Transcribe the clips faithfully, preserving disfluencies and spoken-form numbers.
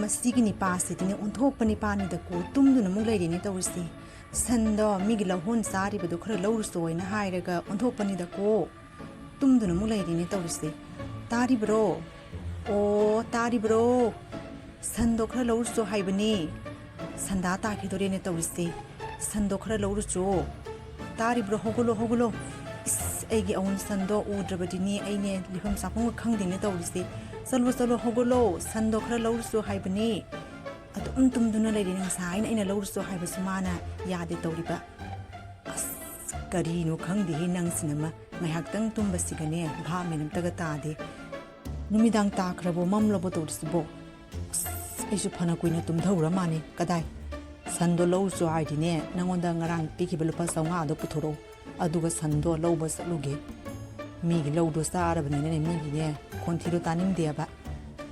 ꯃꯁꯤꯒꯤ ꯅꯤꯄꯥꯁꯤꯗꯤꯅꯦ ꯑꯣꯟꯊꯣꯛꯄ ꯅꯤꯄꯥꯅꯤꯗꯀꯣ, ꯇꯨꯝꯗꯨꯅ ꯑꯃꯨꯛ ꯂꯩꯔꯤꯅꯦ ꯇꯧꯔꯤꯁꯦ꯫ ꯁꯟꯗꯣ ꯃꯤꯒꯤ ꯂꯧꯍꯣꯟ ꯆꯥꯔꯤꯕꯗꯣ ꯈꯔ ꯂꯧꯔꯨꯆꯣ ꯍꯥꯏꯅ ꯍꯥꯏꯔꯒ ꯑꯣꯟꯊꯣꯛꯄꯅꯤꯗꯀꯣ, ꯇꯨꯝꯗꯨꯅ ꯑꯃꯨꯛ ꯂꯩꯔꯤꯅꯦ ꯇꯧꯔꯤꯁꯦ꯫ ꯇꯥꯔꯤꯕ꯭ꯔꯣ? ꯑꯣ, ꯇꯥꯔꯤꯕ꯭ꯔꯣ? ꯁꯟꯗꯣ ꯈꯔ ꯂꯧꯔꯨꯆꯣ ꯍꯥꯏꯕꯅꯦ꯫ ꯁꯟꯗꯥ ꯇꯥꯈꯤꯗꯣꯔꯦꯅꯦ ꯇꯧꯔꯤꯁꯦ꯫ ꯁꯟꯗꯣ ꯈꯔ ꯂꯧꯔꯨꯆꯣ꯫ ꯇꯥꯔꯤꯕ꯭ꯔꯣ? ꯍꯧꯒꯠꯂꯣ, ꯍꯧꯒꯠꯂꯣ꯫ ꯏꯁ, ꯑꯩꯒꯤ ꯑꯋꯨꯟ ꯁꯟꯗꯣ ꯎꯗ꯭ꯔꯕꯗꯤꯅꯦ ꯑꯩꯅꯦ ꯂꯩꯐꯝ ꯆꯥꯐꯝꯒ ꯈꯪꯗꯦꯅꯦ ꯇꯧꯔꯤꯁꯦ꯫ ꯆꯠꯂꯣ, ꯆꯠꯂꯣ, ꯍꯧꯒꯠꯂꯣ꯫ ꯁꯟꯗꯣ ꯈꯔ ꯂꯧꯔꯨꯆꯣ ꯍꯥꯏꯕꯅꯦ꯫ ꯑꯗꯨꯝ ꯇꯨꯝꯗꯨꯅ ꯂꯩꯔꯦꯅꯦ꯫ ꯉꯁꯥꯏꯅ ꯑꯩꯅ ꯂꯧꯔꯨꯆꯣ ꯍꯥꯏꯕꯁꯨ ꯃꯥꯅ ꯌꯥꯗꯦ ꯇꯧꯔꯤꯕ꯫ ꯑꯁ, ꯀꯔꯤꯅꯣ ꯈꯪꯗꯦꯍꯦ ꯅꯪꯁꯤꯅꯃ꯫ ꯉꯥꯏꯍꯥꯛꯇꯪ ꯇꯨꯝꯕꯁꯤꯒꯅꯦ ꯚꯥꯞ ꯃꯦꯟ ꯑꯝꯇꯒ ꯇꯥꯗꯦ꯫ ꯅꯨꯃꯤꯗꯥꯡ ꯇꯥꯈ꯭ꯔꯕꯣ, ꯃꯝꯂꯕꯣ ꯇꯧꯔꯤꯁꯤꯕꯣ? ꯑꯁ, ꯑꯩꯁꯨ ꯐꯅ ꯀꯨꯏꯅ ꯇꯨꯝꯊꯧꯔ ꯃꯥꯅꯤ꯫ ꯀꯗꯥꯏ? ꯁꯟꯗꯣ ꯂꯧꯔꯨꯆꯣ ꯍꯥꯏꯗꯤꯅꯦ, ꯅꯪꯉꯣꯟꯗ ꯉꯔꯥꯡ ꯄꯤꯈꯤꯕ ꯂꯨꯄꯥ ꯆꯥꯝꯃꯉꯥꯗꯣ ꯄꯨꯊꯣꯔꯛꯎ, ꯑꯗꯨꯒ ꯁꯟꯗꯣ ꯂꯧꯕ ꯆꯠꯂꯨꯒꯦ꯫ ꯃꯤꯒꯤ ꯂꯧꯗꯣ ꯆꯥꯔꯕꯅꯤꯅꯅꯦ, ꯃꯤꯒꯤꯅꯦ ꯈꯣꯟꯊꯤꯗꯣ ꯇꯥꯅꯤꯡꯗꯦꯕ꯫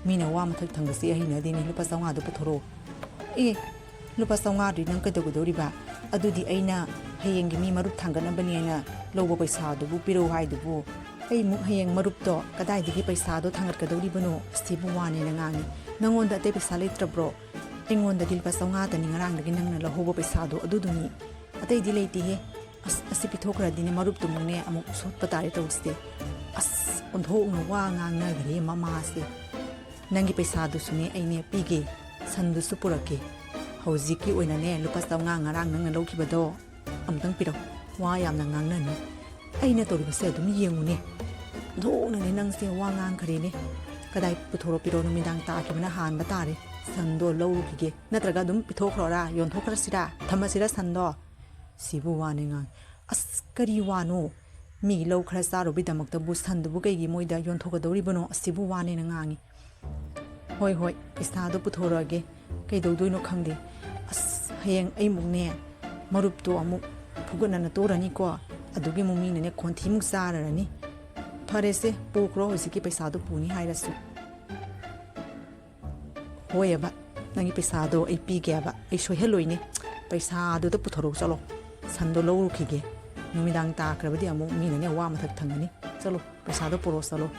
ꯃꯤꯅ ꯋꯥ ꯃꯊꯛ ꯊꯪꯕꯁꯦ ꯍꯩꯅꯗꯦꯅꯦ꯫ ꯂꯨꯄꯥ ꯆꯥꯝꯃꯉꯥꯗꯣ ꯄꯨꯊꯣꯔꯛꯑꯣ꯫ ꯑꯦ, ꯂꯨꯄꯥ ꯆꯥꯝꯃꯉꯥꯗꯨꯗꯤ ꯅꯪ ꯀꯩꯗꯧꯒꯗꯧꯔꯤꯕ? ꯑꯗꯨꯗꯤ ꯑꯩꯅ ꯍꯌꯦꯡꯒꯤ ꯃꯤ ꯃꯔꯨꯞ ꯊꯥꯡꯒꯠꯅꯕꯅꯦꯅ ꯂꯧꯕ ꯄꯩꯁꯥꯗꯨꯕꯨ ꯄꯤꯔꯛꯎ ꯍꯥꯏꯗꯨꯕꯨ, ꯑꯩ ꯑꯃꯨꯛ ꯍꯌꯦꯡ ꯃꯔꯨꯞꯇꯣ ꯀꯗꯥꯏꯗꯒꯤ ꯄꯩꯁꯥꯗꯣ ꯊꯥꯡꯒꯠꯀꯗꯧꯔꯤꯕꯅꯣ? ꯁꯤꯕꯨ ꯋꯥꯅꯦꯅ ꯉꯥꯡꯉꯤ꯫ ꯅꯪꯉꯣꯟꯗ ꯑꯇꯩ ꯄꯩꯁꯥ ꯂꯩꯇ꯭ꯔꯕ꯭ꯔꯣ? ꯑꯩꯉꯣꯟꯗꯗꯤ ꯂꯨꯄꯥ ꯆꯥꯝꯃꯉꯥꯇꯅꯤ ꯉꯔꯥꯡꯗꯒꯤ ꯅꯪꯅ ꯂꯧꯍꯧꯕ ꯄꯩꯁꯥꯗꯣ, ꯑꯗꯨꯗꯨꯅꯤ꯫ ꯑꯇꯩꯗꯤ ꯂꯩꯇꯦꯍꯦ꯫ ꯑꯁ, ꯑꯁꯤ ꯄꯤꯊꯣꯛꯈ꯭ꯔꯗꯤꯅꯦ ꯃꯔꯨꯞꯇꯨꯃꯨꯛꯅꯦ ꯑꯃꯨꯛ ꯁꯣꯠꯄ ꯇꯥꯔꯦ ꯇꯧꯔꯤꯁꯦ꯫ ꯑꯁ, ꯑꯣꯟꯊꯣꯛꯅ ꯋꯥ ꯉꯥꯡꯅꯈ꯭ꯔꯦ ꯃꯃꯥꯁꯦ꯫ ꯅꯪꯒꯤ ꯄꯩꯁꯥꯗꯨꯁꯨꯅꯦ ꯑꯩꯅꯦ ꯄꯤꯒꯦ, ꯁꯟꯗꯨꯁꯨ ꯄꯨꯔꯛꯀꯦ꯫ ꯍꯧꯖꯤꯛꯀꯤ ꯑꯣꯏꯅꯅꯦ ꯂꯨꯄꯥ ꯆꯥꯝꯃꯉꯥ ꯉꯔꯥꯡ ꯅꯪꯅ ꯂꯧꯈꯤꯕꯗꯣ ꯑꯃꯨꯛꯇꯪ ꯄꯤꯔꯛꯎ꯫ ꯋꯥ ꯌꯥꯝꯅ ꯉꯥꯡꯅꯅꯨ꯫ ꯑꯩꯅ ꯇꯧꯔꯤꯕꯁꯦ ꯑꯗꯨꯝ ꯌꯦꯡꯉꯨꯅꯦ꯫ ꯑꯣꯟꯊꯣꯛꯅꯅꯦ ꯅꯪꯁꯦ ꯋꯥ ꯉꯥꯡꯈ꯭ꯔꯦꯅꯦ꯫ ꯀꯗꯥꯏ ꯄꯨꯊꯣꯔꯛꯄꯤꯔꯣ? ꯅꯨꯃꯤꯗꯥꯡ ꯇꯥꯈꯤꯕꯅ ꯍꯥꯟꯕ ꯇꯥꯔꯦ꯫ ꯁꯟꯗꯣ ꯂꯧꯔꯨꯈꯤꯒꯦ꯫ ꯅꯠꯇ꯭ꯔꯒ ꯑꯗꯨꯝ ꯄꯤꯊꯣꯛꯈ꯭ꯔꯣꯔꯥ? ꯌꯣꯟꯊꯣꯛꯈ꯭ꯔꯁꯤꯔꯥ? ꯊꯝꯃꯁꯤꯔꯥ ꯁꯟꯗꯣ? ꯁꯤꯕꯨ ꯋꯥꯅꯦ ꯉꯥꯡ-, ꯑꯁ, ꯀꯔꯤ ꯋꯥꯅꯣ? ꯃꯤꯒꯤ ꯂꯧ ꯈꯔ ꯆꯥꯔꯨꯕꯩꯗꯃꯛꯇꯕꯨ ꯁꯟꯗꯨꯕꯨ ꯀꯩꯒꯤ ꯃꯣꯏꯗ ꯌꯣꯟꯊꯣꯛꯀꯗꯧꯔꯤꯕꯅꯣ? ꯑꯁꯤꯕꯨ ꯋꯥꯅꯦꯅ ꯉꯥꯡꯉꯤ꯫ ꯍꯣꯏ, ꯍꯣꯏ, ꯄꯩꯁꯥꯗꯣ ꯄꯨꯊꯣꯔꯛꯑꯒꯦ꯫ ꯀꯩꯗꯧꯗꯣꯏꯅꯣ ꯈꯪꯗꯦ꯫ ꯑꯁ, ꯍꯌꯦꯡ ꯑꯩꯃꯨꯛꯅꯦ ꯃꯔꯨꯞꯇꯣ ꯑꯃꯨꯛ ꯐꯨꯒꯠꯅꯅ ꯇꯣꯔꯅꯤꯀꯣ꯫ ꯑꯗꯨꯒꯤ ꯑꯃꯨꯛ ꯃꯤꯅꯅꯦ ꯈꯣꯟꯊꯤꯃꯨꯛ ꯆꯥꯔꯔꯅꯤ꯫ ꯐꯔꯦꯁꯦ, ꯄꯨꯈ꯭ꯔꯣ ꯍꯧꯖꯤꯛꯀꯤ ꯄꯩꯁꯥꯗꯣ ꯄꯨꯅꯤ ꯍꯥꯏꯔꯁꯨ꯫ ꯍꯣꯏꯑꯕ, ꯅꯪꯒꯤ ꯄꯩꯁꯥꯗꯣ ꯑꯩ ꯄꯤꯒꯦꯕ, ꯑꯩ ꯁꯣꯏꯍꯜꯂꯣꯏꯅꯦ꯫ ꯄꯩꯁꯥꯗꯨꯗ ꯄꯨꯊꯣꯔꯛꯎ ꯆꯠꯂꯣ꯫ ꯁꯟꯗꯣ ꯂꯧꯔꯨꯈꯤꯒꯦ꯫ ꯅꯨꯃꯤꯗꯥꯡ ꯇꯥꯈ꯭ꯔꯕꯗꯤ ꯑꯃꯨꯛ ꯃꯤꯅꯅꯦ ꯋꯥ ꯃꯊꯛ ꯊꯪꯒꯅꯤ꯫ ꯆꯠꯂꯣ, ꯄꯩꯁꯥꯗꯣ ꯄꯨꯔꯛꯑꯣ ꯆꯠꯂꯣ꯫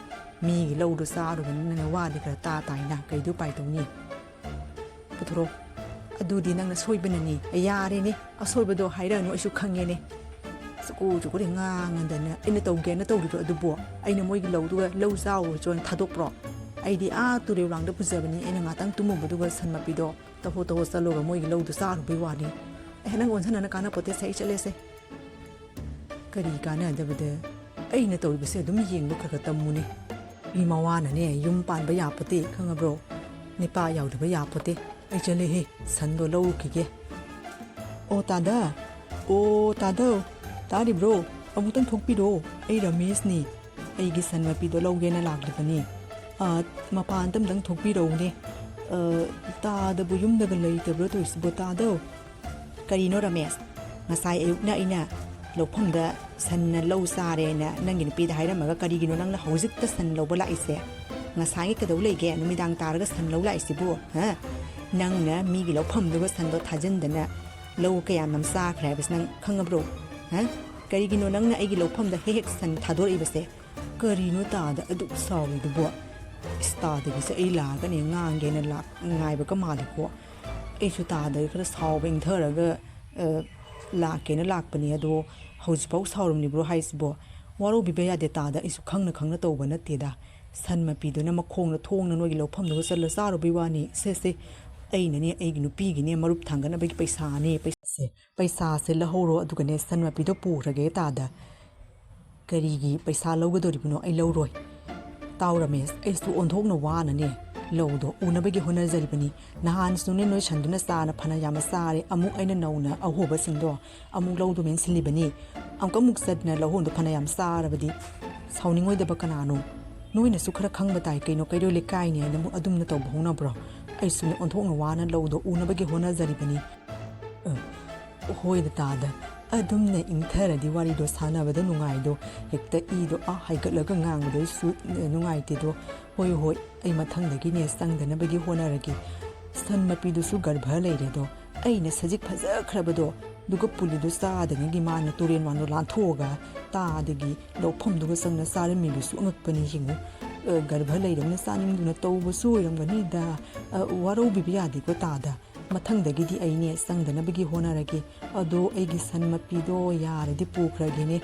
ꯃꯤꯒꯤ ꯂꯧꯗꯣ ꯆꯥꯔꯨꯕꯅꯤꯅꯅꯦ ꯋꯥꯗꯤ ꯈꯔ ꯇꯥ ꯇꯥꯏꯅ, ꯀꯩꯗꯤ ꯎꯄꯥꯏ ꯇꯧꯅꯤ? ꯄꯨꯊꯣꯔꯛꯑꯣ꯫ ꯑꯗꯨꯗꯤ ꯅꯪꯅ ꯁꯣꯏꯕꯅꯅꯤ꯫ ꯌꯥꯔꯦꯅꯦ, ꯑꯁꯣꯏꯕꯗꯣ ꯍꯥꯏꯔꯛꯑꯅꯨ, ꯑꯩꯁꯨ ꯈꯪꯉꯦꯅꯦ꯫ ꯆꯨꯀꯨ ꯆꯨꯀꯨꯗꯤ ꯉꯥꯡꯉꯗꯅ, ꯑꯩꯅ ꯇꯧꯒꯦꯅ ꯇꯧꯔꯤꯕ ꯑꯗꯨꯕꯨ? ꯑꯩꯅ ꯃꯣꯏꯒꯤ ꯂꯧꯗꯨꯒ ꯂꯧ ꯆꯥꯎꯔꯨꯔꯣꯅ ꯊꯥꯗꯣꯛꯄ꯭ꯔꯣ? ꯑꯩꯗꯤ ꯑꯥ ꯇꯨꯔꯦꯜ ꯂꯥꯡꯗ ꯄꯨꯖꯕꯅꯤ꯫ ꯑꯩꯅ ꯉꯥꯛꯇꯪ ꯇꯨꯝꯃꯨꯕꯗꯨꯒ ꯁꯟ ꯃꯄꯤꯗꯣ ꯇꯧꯍꯣ ꯇꯧꯍꯣ ꯆꯠꯂꯒ ꯃꯣꯏꯒꯤ ꯂꯧꯗꯨ ꯆꯥꯔꯨꯕꯩ ꯋꯥꯅꯤ꯫ ꯑꯦ, ꯅꯪ ꯑꯣꯟꯁꯤꯟꯅꯅ ꯀꯥꯟꯅꯄꯣꯠꯇꯦꯁꯦ, ꯑꯩ ꯆꯠꯂꯦꯁꯦ꯫ ꯀꯔꯤ ꯀꯥꯟꯅꯗꯕꯗ? ꯑꯩꯅ ꯇꯧꯔꯤꯕꯁꯦ ꯑꯗꯨꯝ ꯌꯦꯡꯕ ꯈꯔ ꯈꯔ ꯇꯝꯃꯨꯅꯦ꯫ ꯃꯤ ꯃꯋꯥꯅꯅꯦ ꯌꯨꯝ ꯄꯥꯟꯕ ꯌꯥꯄꯣꯠꯇꯦ, ꯈꯪꯉꯕ꯭ꯔꯣ? ꯅꯤꯄꯥ ꯌꯥꯎꯗꯕ ꯌꯥꯄꯣꯠꯇꯦ꯫ ꯑꯩ ꯆꯠꯂꯦꯍꯦ, ꯁꯟꯗꯣ ꯂꯧꯔꯨꯈꯤꯒꯦ꯫ ꯑꯣ ꯇꯥꯗ, ꯑꯣ ꯇꯥꯗ, ꯇꯥꯔꯤꯕ꯭ꯔꯣ? ꯑꯃꯨꯛꯇꯪ ꯊꯣꯛꯄꯤꯔꯣ, ꯑꯩ ꯔꯃꯦꯁꯅꯤ꯫ ꯑꯩꯒꯤ ꯁꯟ ꯃꯄꯤꯗꯣ ꯂꯧꯒꯦꯅ ꯂꯥꯛꯂꯤꯕꯅꯤ꯫ ꯑ, ꯃꯄꯥꯟꯗ ꯑꯝꯇꯪ ꯊꯣꯛꯄꯤꯔꯛꯎꯅꯦ꯫ ꯑ, ꯇꯥꯗꯕꯨ ꯌꯨꯝꯗꯒ ꯂꯩꯇꯕ꯭ꯔꯣ ꯇꯧꯔꯤꯁꯤꯕꯣ, ꯇꯥꯗꯧ? ꯀꯔꯤꯅꯣ ꯔꯃꯦꯁ? ꯉꯁꯥꯏ ꯑꯌꯨꯛꯅ ꯑꯩꯅ ꯂꯧꯐꯝꯗ ꯁꯟꯅ ꯂꯧ ꯆꯥꯔꯦꯅ ꯅꯪꯒꯤ ꯅꯨꯄꯤꯗ ꯍꯥꯏꯔꯝꯃꯒ ꯀꯔꯤꯒꯤꯅꯣ ꯅꯪꯅ ꯍꯧꯖꯤꯛꯇ ꯁꯟ ꯂꯧꯕ ꯂꯥꯛꯏꯁꯦ? ꯉꯁꯥꯏꯒꯤ ꯀꯩꯗꯧ ꯂꯩꯒꯦ? ꯅꯨꯃꯤꯗꯥꯡ ꯇꯥꯔꯒ ꯁꯟ ꯂꯧ ꯂꯥꯛꯏꯁꯤꯕꯨ, ꯍꯥ? ꯅꯪꯅ ꯃꯤꯒꯤ ꯂꯧꯐꯝꯗꯨꯒ ꯁꯟꯗꯣ ꯊꯥꯖꯤꯟꯗꯅ ꯂꯧ ꯀꯌꯥ ꯃꯝ ꯆꯥꯈ꯭ꯔꯦ ꯍꯥꯏꯕꯁꯤ ꯅꯪ ꯈꯪꯉꯕ꯭ꯔꯣ? ꯍꯥ? ꯀꯔꯤꯒꯤꯅꯣ ꯅꯪꯅ ꯑꯩꯒꯤ ꯂꯧꯐꯝꯗ ꯍꯦꯛ ꯍꯦꯛ ꯁꯟ ꯊꯥꯗꯣꯔꯛꯏꯕꯁꯦ? ꯀꯔꯤꯅꯣ ꯇꯥꯗ ꯑꯗꯨꯛ ꯁꯥꯎꯔꯤꯗꯨꯕꯣ? ꯏꯁ, ꯇꯥꯗꯒꯤꯁꯦ ꯑꯩ ꯂꯥꯛꯑꯒꯅꯦ ꯉꯥꯡꯒꯦꯅ ꯂꯥꯛ-, ꯉꯥꯏꯕꯒ ꯃꯥꯜꯂꯤꯀꯣ꯫ ꯑꯩꯁꯨ ꯇꯥꯗꯒꯤ ꯈꯔ ꯁꯥꯎꯕ ꯏꯪꯊꯔꯒ, ꯑ, ꯂꯥꯛꯀꯦꯅ ꯂꯥꯛꯄꯅꯦ꯫ ꯑꯗꯣ ꯍꯧꯖꯤꯛꯐꯥꯎ ꯁꯥꯎꯔꯝꯂꯤꯕ꯭ꯔꯣ ꯍꯥꯏꯁꯤꯕꯣ? ꯋꯥꯔꯧꯕꯤꯕ ꯌꯥꯗꯦ ꯇꯥꯗ, ꯑꯩꯁꯨ ꯈꯪꯅ ꯈꯪꯅ ꯇꯧꯕ ꯅꯠꯇꯦꯗ꯫ ꯁꯟ ꯃꯄꯤꯗꯨꯅ ꯃꯈꯣꯡꯅ ꯊꯣꯡꯅ ꯅꯣꯏꯒꯤ ꯂꯧꯐꯝꯗꯨꯒ ꯆꯠꯂ ꯆꯥꯔꯨꯕꯩ ꯋꯥꯅꯤ꯫ ꯁꯦ, ꯁꯦ, ꯑꯩꯅꯅꯦ ꯑꯩꯒꯤ ꯅꯨꯄꯤꯒꯤꯅꯦ ꯃꯔꯨꯞ ꯊꯥꯡꯒꯠꯅꯕꯒꯤ ꯄꯩꯁꯥꯅꯦ, ꯄꯩꯁꯥꯁꯦ꯫ ꯄꯩꯁꯥꯁꯦ ꯂꯧꯍꯧꯔꯣ, ꯑꯗꯨꯒꯅꯦ ꯁꯟ ꯃꯄꯤꯗꯣ ꯄꯨꯈ꯭ꯔꯒꯦ ꯇꯥꯗ꯫ ꯀꯔꯤꯒꯤ ꯄꯩꯁꯥ ꯂꯧꯒꯗꯧꯔꯤꯕꯅꯣ? ꯑꯩ ꯂꯧꯔꯣꯏ꯫ ꯇꯥꯎ ꯔꯃꯦꯁ, ꯑꯩꯁꯨ ꯑꯣꯟꯊꯣꯛꯅ ꯋꯥꯅꯅꯦ ꯂꯧꯗꯣ ꯎꯅꯕꯒꯤ ꯍꯣꯠꯅꯖꯔꯤꯕꯅꯤ꯫ ꯅꯍꯥꯟꯁꯨꯅꯦ ꯅꯣꯏ ꯁꯟꯗꯨꯅ ꯆꯥꯅ ꯐꯅ ꯌꯥꯝꯅ ꯆꯥꯔꯦ, ꯑꯃꯨꯛ ꯑꯩꯅ ꯅꯧꯅ ꯑꯍꯣꯕꯁꯤꯡꯗꯣ ꯑꯃꯨꯛ ꯂꯧꯗꯣ ꯃꯦꯟꯁꯤꯜꯂꯤꯕꯅꯤ꯫ ꯑꯃꯨꯛꯀ ꯑꯃꯨꯛ ꯆꯠꯅ ꯂꯧꯍꯣꯟꯗꯣ ꯐꯅ ꯌꯥꯝ ꯆꯥꯔꯕꯗꯤ ꯁꯥꯎꯅꯤꯡꯉꯣꯏꯗꯕ ꯀꯅꯥꯅꯣ? ꯅꯣꯏꯅꯁꯨ ꯈꯔ ꯈꯪꯕ ꯇꯥꯏ ꯀꯩꯅꯣ, ꯀꯩꯔꯣꯏ ꯂꯩꯀꯥꯏꯅꯤ ꯍꯥꯏꯅ ꯑꯃꯨꯛ ꯑꯗꯨꯝꯅ ꯇꯧꯕ ꯍꯧꯅꯕ꯭ꯔꯣ? ꯑꯩꯁꯨꯅꯦ ꯑꯣꯟꯊꯣꯛꯅ ꯋꯥꯅ ꯂꯧꯗꯣ ꯎꯅꯕꯒꯤ ꯍꯣꯠꯅꯖꯔꯤꯕꯅꯤ꯫ ꯑ, ꯍꯣꯏꯗ ꯇꯥꯗ, ꯑꯗꯨꯝꯅ ꯏꯪꯊꯔꯗꯤ ꯋꯥꯔꯤꯗꯣ ꯁꯥꯟꯅꯕꯗ ꯅꯨꯡꯉꯥꯏꯗꯣ, ꯍꯦꯛꯇ ꯏꯗꯣ ꯑꯥ ꯍꯥꯏꯒꯠꯂꯒ ꯉꯥꯡꯕꯗꯣ ꯑꯩꯁꯨ, ꯑ, ꯅꯨꯡꯉꯥꯏꯇꯦꯗꯣ꯫ ꯍꯣꯏ, ꯍꯣꯏ, ꯑꯩ ꯃꯊꯪꯗꯒꯤꯅꯦ ꯆꯪꯗꯅꯕꯒꯤ ꯍꯣꯠꯅꯔꯒꯦ꯫ ꯁꯟ ꯃꯄꯤꯗꯨꯁꯨ ꯒꯔꯚ ꯂꯩꯔꯦꯗꯣ, ꯑꯩꯅ ꯁꯖꯤꯛ ꯐꯖꯈ꯭ꯔꯕꯗꯣ, ꯑꯗꯨꯒ ꯄꯨꯜꯂꯤꯗꯨ ꯆꯥꯗꯉꯩꯒꯤ ꯃꯥꯅ ꯇꯨꯔꯦꯟ ꯋꯥꯡꯗꯣ ꯂꯥꯟꯊꯣꯛꯑꯒ ꯇꯥꯗꯒꯤ ꯂꯧꯐꯝꯗꯨꯒ ꯆꯪꯅ ꯆꯥꯔꯝꯃꯤꯕꯁꯨ ꯑꯉꯛꯄꯅꯤ ꯌꯦꯡꯉꯨ꯫ ꯑ, ꯒꯔꯚ ꯂꯩꯔꯕꯅ ꯆꯥꯅꯤꯡꯗꯨꯅ ꯇꯧꯕꯁꯨ ꯑꯣꯏꯔꯝꯒꯅꯤꯗ꯫ ꯑ, ꯋꯥꯔꯧꯕꯤꯕ ꯌꯥꯗꯦꯀꯣ ꯇꯥꯗ꯫ ꯃꯊꯪꯗꯒꯤꯗꯤ ꯑꯩꯅꯦ ꯆꯪꯗꯅꯕꯒꯤ ꯍꯣꯠꯅꯔꯒꯦ꯫ ꯑꯗꯣ ꯑꯩꯒꯤ ꯁꯟ ꯃꯄꯤꯗꯣ ꯌꯥꯔꯗꯤ ꯄꯨꯈ꯭ꯔꯒꯦꯅꯦ꯫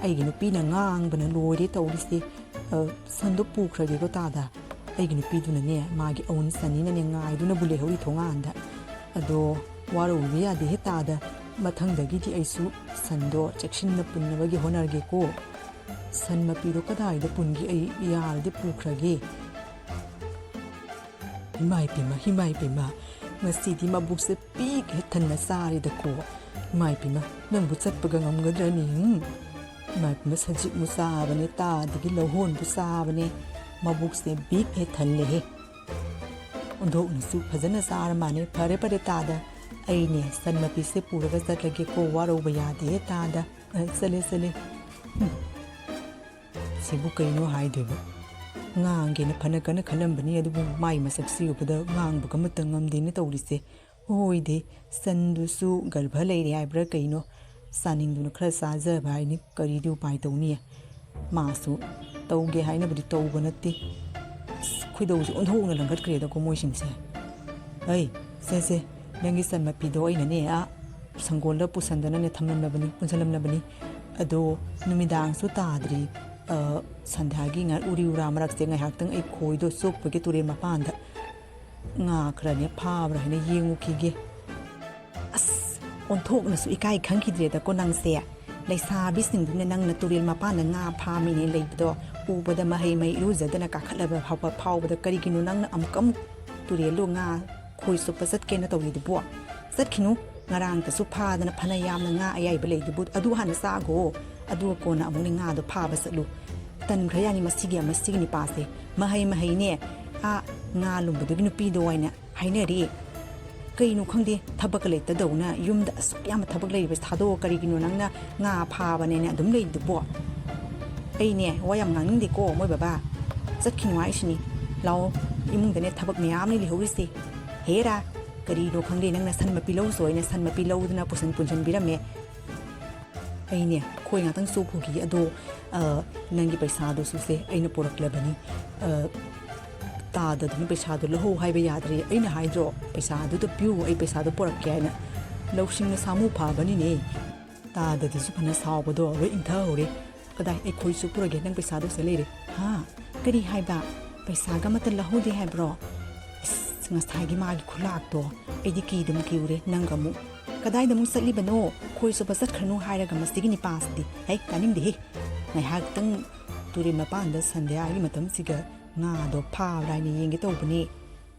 ꯑꯩꯒꯤ ꯅꯨꯄꯤꯅ ꯉꯥꯡꯕꯅ ꯂꯣꯏꯔꯦ ꯇꯧꯔꯤꯁꯦ꯫ ꯑ, ꯁꯟꯗꯣ ꯄꯨꯈ꯭ꯔꯒꯦꯀꯣ ꯇꯥꯗ꯫ ꯑꯩꯒꯤ ꯅꯨꯄꯤꯗꯨꯅꯅꯦ ꯃꯥꯒꯤ ꯑꯎꯟ ꯁꯟꯅꯤꯅꯅꯦ ꯉꯥꯏꯗꯨꯅꯕꯨ ꯂꯩꯍꯧꯔꯤ ꯊꯣꯡꯒꯥꯟꯗ꯫ ꯑꯗꯣ ꯋꯥꯔꯧꯕꯤꯕ ꯌꯥꯗꯦꯍꯦ ꯇꯥꯗ꯫ ꯃꯊꯪꯗꯒꯤꯗꯤ ꯑꯩꯁꯨ ꯁꯟꯗꯣ ꯆꯦꯛꯁꯤꯟꯅ ꯄꯨꯟꯅꯕꯒꯤ ꯍꯣꯠꯅꯔꯒꯦꯀꯣ꯫ ꯁꯟ ꯃꯄꯤꯗꯣ ꯀꯗꯥꯏꯗ ꯄꯨꯟꯒꯦ? ꯑꯩ ꯌꯥꯔꯗꯤ ꯄꯨꯈ꯭ꯔꯒꯦ꯫ ꯏꯃꯥꯏ ꯄꯦꯝꯃ, ꯏꯃꯥꯏ ꯄꯦꯝꯃ, ꯉꯁꯤꯗꯤ ꯃꯕꯨꯛꯁꯦ ꯄꯤꯛ ꯍꯦꯛ ꯊꯟꯅ ꯆꯥꯔꯦꯗꯀꯣ꯫ ꯏꯃꯥꯏ ꯄꯦꯝꯃ, ꯅꯪꯕꯨ ꯆꯠꯄꯒ ꯉꯝꯒꯗ꯭ꯔꯅꯤ? ꯎꯝ? ꯏꯃꯥꯏ ꯄꯦꯝꯃ, ꯁꯖꯤꯛꯃꯨ ꯆꯥꯕꯅꯦ, ꯇꯥꯗꯒꯤ ꯂꯧꯍꯣꯟꯕꯨ ꯆꯥꯕꯅꯦ, ꯃꯕꯨꯛꯁꯦ ꯕꯤꯛ ꯍꯦꯛ ꯊꯜꯂꯦꯍꯦ꯫ ꯑꯣꯟꯊꯣꯛꯅꯁꯨ ꯐꯖꯅ ꯆꯥꯔ ꯃꯥꯅꯦ꯫ ꯐꯔꯦ ꯐꯔꯦ ꯇꯥꯗ, ꯑꯩꯅꯦ ꯁꯟ ꯃꯄꯤꯁꯦ ꯄꯨꯔꯒ ꯆꯠꯂꯒꯦꯀꯣ, ꯋꯥꯔꯧꯕ ꯌꯥꯗꯦ ꯇꯥꯗ꯫ ꯑ, ꯆꯠꯂꯦ ꯆꯠꯂꯦ꯫ ꯍꯨꯝ꯫ ꯁꯤꯕꯨ ꯀꯩꯅꯣ ꯍꯥꯏꯗꯣꯏꯕ? ꯉꯥꯡꯒꯦꯅ ꯐꯅ ꯀꯟꯅ ꯈꯜꯂꯝꯕꯅꯤ, ꯑꯗꯨꯕꯨ ꯃꯥꯏ ꯃꯁꯛꯁꯤ ꯎꯕꯗ ꯉꯥꯡꯕꯒ ꯑꯃꯠꯇ ꯉꯝꯗꯦꯅ ꯇꯧꯔꯤꯁꯦ꯫ ꯍꯣꯏꯗꯤ, ꯁꯟꯗꯨꯁꯨ ꯒꯔꯚ ꯂꯩꯔꯦ ꯍꯥꯏꯕ꯭ꯔꯥ ꯀꯩꯅꯣ? ꯆꯥꯅꯤꯡꯗꯨꯅ ꯈꯔ ꯆꯥꯖꯕ ꯍꯥꯏꯅꯤ, ꯀꯔꯤꯗꯤ ꯎꯄꯥꯏ ꯇꯧꯅꯤ? ꯃꯥꯁꯨ ꯇꯧꯒꯦ ꯍꯥꯏꯅꯕꯨꯗꯤ ꯇꯧꯕ ꯅꯠꯇꯦ꯫ ꯑꯁ, ꯈꯣꯏꯗꯧꯁꯦ ꯑꯣꯟꯊꯣꯛꯅ ꯂꯪꯈꯠꯈ꯭ꯔꯦꯗꯀꯣ ꯃꯣꯏꯁꯤꯡꯁꯦ꯫ ꯍꯩ, ꯁꯦ ꯁꯦ, ꯅꯪꯒꯤ ꯁꯟ ꯃꯄꯤꯗꯣ ꯑꯩꯅꯅꯦ, ꯑꯥ, ꯁꯪꯒꯣꯜꯗ ꯄꯨꯁꯟꯗꯅꯅꯦ ꯊꯝꯂꯝꯂꯕꯅꯤ, ꯄꯨꯟꯁꯤꯜꯂꯝꯂꯕꯅꯤ꯫ ꯑꯗꯣ ꯅꯨꯃꯤꯗꯥꯡꯁꯨ ꯇꯥꯗ꯭ꯔꯤ, ꯑ, ꯁꯟꯙꯥꯒꯤ ꯉꯥ-, ꯎꯔꯤ ꯎꯔꯥ ꯃꯔꯛꯁꯦ ꯉꯥꯏꯍꯥꯛꯇꯪ ꯑꯩ ꯈꯣꯏꯗꯣ ꯆꯣꯞꯄꯒꯤ ꯇꯨꯔꯦꯜ ꯃꯄꯥꯟꯗ ꯉꯥ ꯈꯔꯅꯦ ꯐꯥꯕ꯭ꯔꯥ ꯍꯥꯏꯅ ꯌꯦꯡꯉꯨꯈꯤꯒꯦ꯫ ꯑꯁ, ꯑꯣꯟꯊꯣꯛꯅꯁꯨ ꯏꯀꯥꯏ ꯈꯪꯈꯤꯗ꯭ꯔꯦꯗꯀꯣ ꯅꯪꯁꯦ꯫ ꯂꯩꯁꯥꯕꯤꯁꯤꯡꯗꯨꯅ ꯅꯪꯅ ꯇꯨꯔꯦꯜ ꯃꯄꯥꯟꯗ ꯉꯥ ꯐꯥꯃꯤꯅꯦ ꯂꯩꯕꯗꯣ ꯎꯕꯗ ꯃꯍꯩ ꯃꯍꯩ ꯏꯔꯨꯖꯗꯅ ꯀꯥꯈꯠꯂꯕ ꯐꯥꯎꯕ ꯐꯥꯎꯕꯗ ꯀꯔꯤꯒꯤꯅꯣ ꯅꯪꯅ ꯑꯃꯨꯛꯀ ꯑꯃꯨꯛ ꯇꯨꯔꯦꯜꯗꯣ ꯉꯥ ꯈꯣꯏ ꯆꯨꯞꯄ ꯆꯠꯀꯦꯅ ꯇꯧꯔꯤꯗꯨꯕꯣ? ꯆꯠꯈꯤꯅꯨ꯫ ꯉꯔꯥꯡꯇꯁꯨ ꯐꯥꯗꯅ ꯐꯅ ꯌꯥꯝꯅ ꯉꯥ ꯑꯌꯥꯏꯕ ꯂꯩꯗꯨꯕꯨ ꯑꯗꯨ ꯍꯥꯟꯅ ꯆꯥꯒꯣ꯫ ꯑꯗꯨꯒ ꯀꯣꯟꯅ ꯑꯃꯨꯛꯅꯦ ꯉꯥꯗꯣ ꯐꯥꯕ ꯆꯠꯂꯨ꯫ ꯇꯟꯈ꯭ꯔ ꯌꯥꯅꯤ ꯃꯁꯤꯒꯤ, ꯃꯁꯤꯒꯤ ꯅꯤꯄꯥꯁꯦ꯫ ꯃꯍꯩ ꯃꯍꯩꯅꯦ꯫ ꯑꯥ, ꯉꯥ ꯂꯨꯝꯕꯗꯨꯒꯤ ꯅꯨꯄꯤꯗꯣ ꯍꯥꯏꯅ ꯍꯥꯏꯅꯔꯤ꯫ ꯀꯩꯅꯣ ꯈꯪꯗꯦ, ꯊꯕꯛꯀ ꯂꯩꯇꯗꯧꯅ ꯌꯨꯝꯗ ꯑꯁꯨꯛ ꯌꯥꯝꯕ ꯊꯕꯛ ꯂꯩꯔꯤꯕꯁꯦ ꯊꯥꯗꯣꯛꯑ ꯀꯔꯤꯒꯤꯅꯣ ꯅꯪꯅ ꯉꯥ ꯐꯥꯕꯅꯦꯅ ꯑꯗꯨꯝ ꯂꯩꯔꯤꯗꯨꯕꯣ? ꯑꯩꯅꯦ ꯋꯥ ꯌꯥꯝ ꯉꯥꯡꯅꯤꯡꯗꯦꯀꯣ ꯃꯣꯏ ꯕꯕꯥ꯫ ꯆꯠꯈꯤꯅꯨ ꯍꯥꯏꯁꯤꯅꯤ꯫ ꯂꯥꯛꯑꯣ, ꯏꯃꯨꯡꯗꯅꯦ ꯊꯕꯛ ꯃꯌꯥꯝꯅꯤ ꯂꯩꯍꯧꯔꯤꯁꯦ꯫ ꯍꯦꯔꯥ, ꯀꯔꯤꯅꯣ ꯈꯪꯗꯦ, ꯅꯪꯅ ꯁꯟ ꯃꯄꯤ ꯂꯧꯁꯨ ꯍꯥꯏꯅ ꯁꯟ ꯃꯄꯤ ꯂꯧꯗꯅ ꯄꯨꯁꯟ ꯄꯨꯟꯁꯟꯕꯤꯔꯝꯃꯦ꯫ ꯑꯩꯅꯦ, ꯈꯣꯏ ꯉꯥꯛꯇꯪ ꯆꯣꯞꯄꯨꯈꯤꯒꯦ꯫ ꯑꯗꯣ, ꯑ, ꯅꯪꯒꯤ ꯄꯩꯁꯥꯗꯨꯁꯨ ꯁꯦ, ꯑꯩꯅ ꯄꯨꯔꯛꯂꯕꯅꯤ꯫ ꯑ, ꯇꯥꯗꯗꯨꯅ ꯄꯩꯁꯥꯗꯣ ꯂꯧꯍꯧ ꯍꯥꯏꯕ ꯌꯥꯗ꯭ꯔꯦ꯫ ꯑꯩꯅ ꯍꯥꯏꯗ꯭ꯔꯣ, "ꯄꯩꯁꯥꯗꯨꯗ ꯄꯤꯌꯨ, ꯑꯩ ꯄꯩꯁꯥꯗꯣ ꯄꯨꯔꯛꯀꯦ" ꯍꯥꯏꯅ? ꯂꯧꯁꯤꯡꯅ ꯁꯥꯃꯨ ꯐꯥꯕꯅꯤꯅꯦ꯫ ꯇꯥꯗꯗꯤꯁꯨ ꯐꯅ ꯁꯥꯎꯕꯗꯣ ꯂꯣꯏ ꯏꯪꯊꯍꯧꯔꯦ꯫ "ꯀꯗꯥꯏ, ꯑꯩ ꯈꯣꯏ ꯆꯣꯞꯄꯨꯔꯒꯦ, ꯅꯪ ꯄꯩꯁꯥꯗꯣ ꯁꯦ ꯂꯩꯔꯦ"꯫ "ꯍꯥ? ꯀꯔꯤ ꯍꯥꯏꯕ? ꯄꯩꯁꯥꯒ ꯑꯃꯠꯇ ꯂꯧꯍꯧꯗꯦ ꯍꯥꯏꯕ꯭ꯔꯣ?" ꯑꯁ, ꯉꯁꯥꯏꯒꯤ ꯃꯥꯒꯤ ꯈꯨꯂꯥꯛꯇꯣ ꯑꯩꯗꯤ ꯀꯤꯗꯨꯝ ꯀꯤꯔꯨꯔꯦ꯫ ꯅꯪꯒ ꯑꯃꯨꯛ, "ꯀꯗꯥꯏꯗ ꯑꯃꯨꯛ ꯆꯠꯂꯤꯕꯅꯣ? ꯈꯣꯏ ꯆꯣꯞꯄ ꯆꯠꯈ꯭ꯔꯅꯨ ꯍꯥꯏꯔꯒ ꯃꯁꯤꯒꯤ ꯅꯤꯄꯥꯁꯤꯗꯤ꯫ ꯍꯩ, ꯇꯥꯅꯤꯡꯗꯦꯍꯦ꯫ ꯉꯥꯏꯍꯥꯛꯇꯪ ꯇꯨꯔꯦꯜ ꯃꯄꯥꯟꯗ ꯁꯟꯙ꯭ꯌꯥꯒꯤ ꯃꯇꯝꯁꯤꯒ ꯉꯥꯗꯣ ꯐꯥꯕ꯭ꯔꯥ ꯍꯥꯏꯅ ꯌꯦꯡꯒꯦ ꯇꯧꯕꯅꯤ"꯫